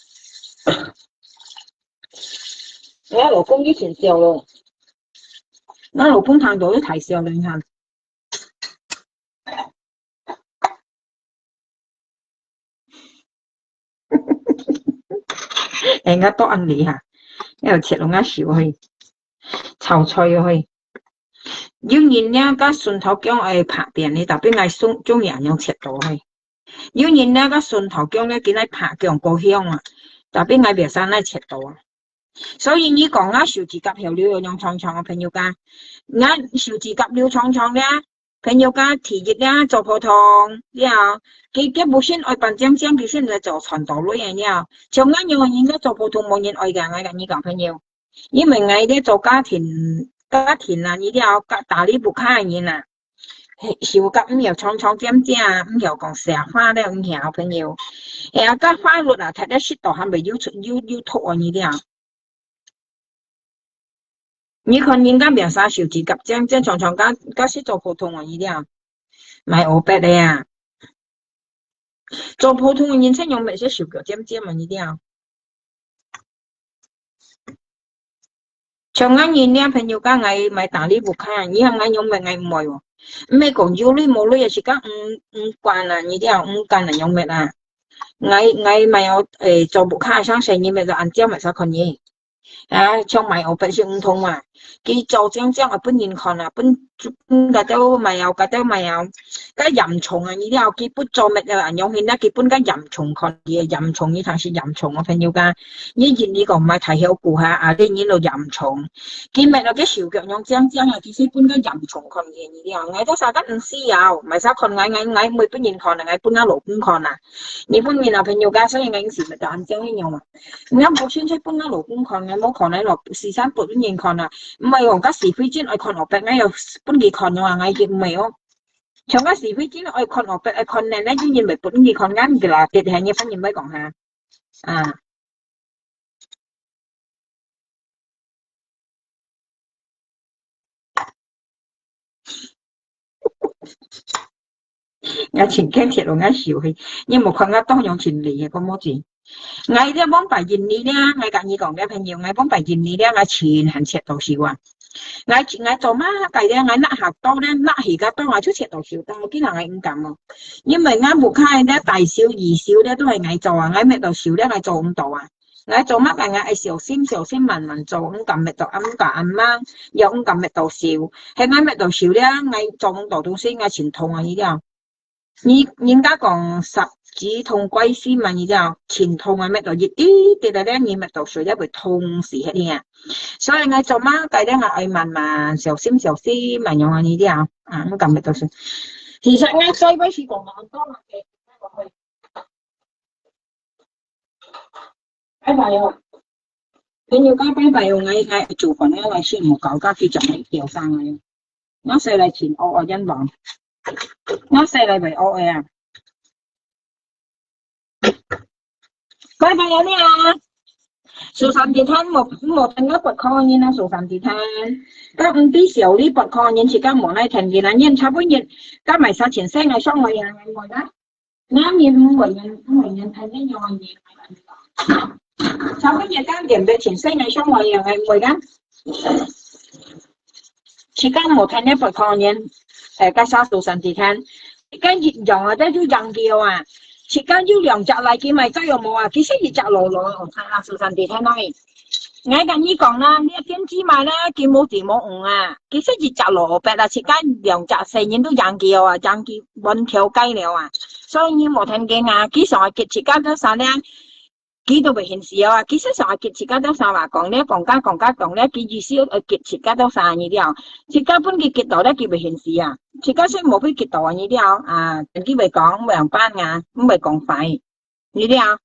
𠊎老公以前笑咯，𠊎老公聽到就大笑了，你看。哎，𠊎多恁厲害，要切到𠊎手去，炒菜去。有人呢，甲筍頭薑愛拍扁呢，tapi𠊎中，中意恁樣切到去。 有人呢，甲筍頭薑呢，佢來拍薑過香啊，tapi𠊎袂使來切到啊。所以你講啊，手指甲曉流有用長長个朋友家，𠊎手指甲流長長咧，朋友家第一咧做普通，了，佢，佢無先愛扮靚靚，佢先來做傳道類个了。像𠊎樣个人，𠊎做普通無人愛个，𠊎甲你講朋友。 因為𠊎咧做家庭，家庭啊，你了，家，打理屋下个人啊，手甲毋曉長長尖尖啊，毋曉講笑話了，毋曉朋友。哎呀，甲法律啊，踢得識到還袂有出，有，有毒啊，你了。你看人家名聲手指甲尖尖長長，甲，甲識做普通啊，你了。賣烏白个啊。做普通个人，才用袂識手腳尖尖啊，你了。 像𠊎人呢，朋友家𠊎買打理屋下，你喊𠊎用物𠊎毋會哦。毋係講有鐳無鐳，也係講毋，毋慣啊，你這樣毋慣啊，用物啊。𠊎，𠊎買哦，誒，做屋下上細人物就恁樣買啥看呢？啊，像買哦，本是毋同嘛。佢做靚靚啊，分人看啊，分，分該兜買哦，該兜買哦。 該嚴重啊，你了佢不做乜了，恁樣去，那佢分該嚴重看，佢嚴重，你當時嚴重啊，朋友家，你人你講買太曉顧哈，啊，你人都嚴重，佢乜了个手腳樣靚靚啊，其實分該嚴重看佢，你了，𠊎都啥个毋需要，買啥看𠊎，𠊎，𠊎毋會分人看啊，𠊎分𠊎老公看啊，你分人啊，朋友家，所以𠊎是乜就恁樣去用啊，你看無興趣分𠊎老公看，𠊎無看，𠊎老時常不分人看啊，毋係講該是非真愛看，我別𠊎要分佢看啊，𠊎亦毋係哦。 像𠊎是非真愛看哦，愛看呢，呢有人會分你看，𠊎毋知啦，跌下你分人會講哈。啊。𠊎真驚跌落𠊎手去，你無看𠊎當樣真厲害，講無真。 𠊎這往擺印尼咧，𠊎甲你講个朋友，𠊎往擺印尼咧，𠊎盡還切到手啊。𠊎𠊎做麼个咧？𠊎拿下刀咧，拿起个刀，𠊎就切到手刀，今日𠊎毋敢哦。因為𠊎屋下咧大手二手咧都係𠊎做啊，𠊎搣到手咧，𠊎做毋到啊。𠊎做麼个𠊎愛小心小心慢慢做，毋敢搣到，毋敢恁猛，又毋敢搣到手。係𠊎搣到手咧，𠊎做毋到東西，𠊎盡痛啊，你知道？ 你人家講十指痛歸心嘛，你知道，盡痛啊，搣到一滴滴仔咧，你搣到手也會痛死忒你啊。所以𠊎做麼个咧，𠊎愛慢慢小心小心，慢慢樣啊，你知道，啊，毋敢搣到手。其實𠊎最尾係講啊，講啊，拜拜哦。朋友講拜拜哦，𠊎𠊎煮飯啊，𠊎先無搞，家己就係掉生啊。 𠊎先來尋哦哦冤枉。𠊎先來會哦哦啊。拜拜啊你啊！Susan地攤無無聽到八箍銀啊，Susan地攤。該毋知少你八箍銀，自家無來聽見啊，人差不多，該買三千四，𠊎想愛啊，𠊎愛啊。 那你毋會人，毋會人，哎，恁樣个人，差不多也當點的錢，所以呢，像我一樣个，會个。自家無聽个八箍銀，誒，該啥Susan地攤，自家一樣啊，這就樣叫啊。自家有兩隻來，佢買再有無啊？其實一隻老老，我看啊，Susan地攤那裡。 𠊎同你講啦，你个電子碼啦，佢無錢無用啊。其實一隻蘿蔔啊，自家兩隻細人都養佢哦啊，養佢半條街了啊。所以你無聽見啊，佢想愛激自家多少呢？佢都會現時哦啊。其實想愛激自家多少啊？講了講加講加講了，佢意思愛激自家多少你了？自家分佢激到了，佢會現時啊。自家先無會激到啊，你了啊，等佢會講，會樣辦啊，毋會講快。 你了。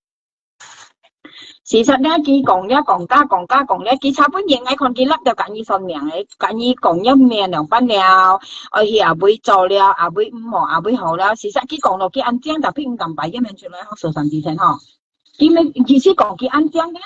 事實呢，佢講了講加講加講了，佢差不多應該看佢立到甲你算命个，甲你講一面兩半了，而且阿會做了，阿會毋好，阿會好了。事實佢講到佢安靜，tapi毋敢擺一面出來，好受傷之前吼。佢乜意思講佢安靜个，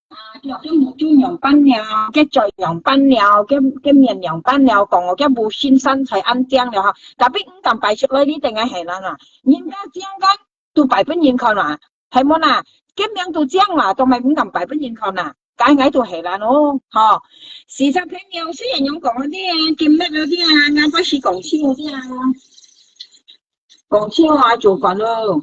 啊，叫佢目珠兩半了，佢嘴兩半了，佢佢面兩半了，講我佢無心生才安靜了哈。Tapi毋敢擺出來，你等下係啦啦，人家靜个 都擺分人看啊，係無啦？佢名都靚啦，都毋敢擺分人看啊，該𠊎都係啦咯，吼。事實朋友，雖然樣講个啊，今日个啊，𠊎毋係講笑个啊，講笑啊，做官咯。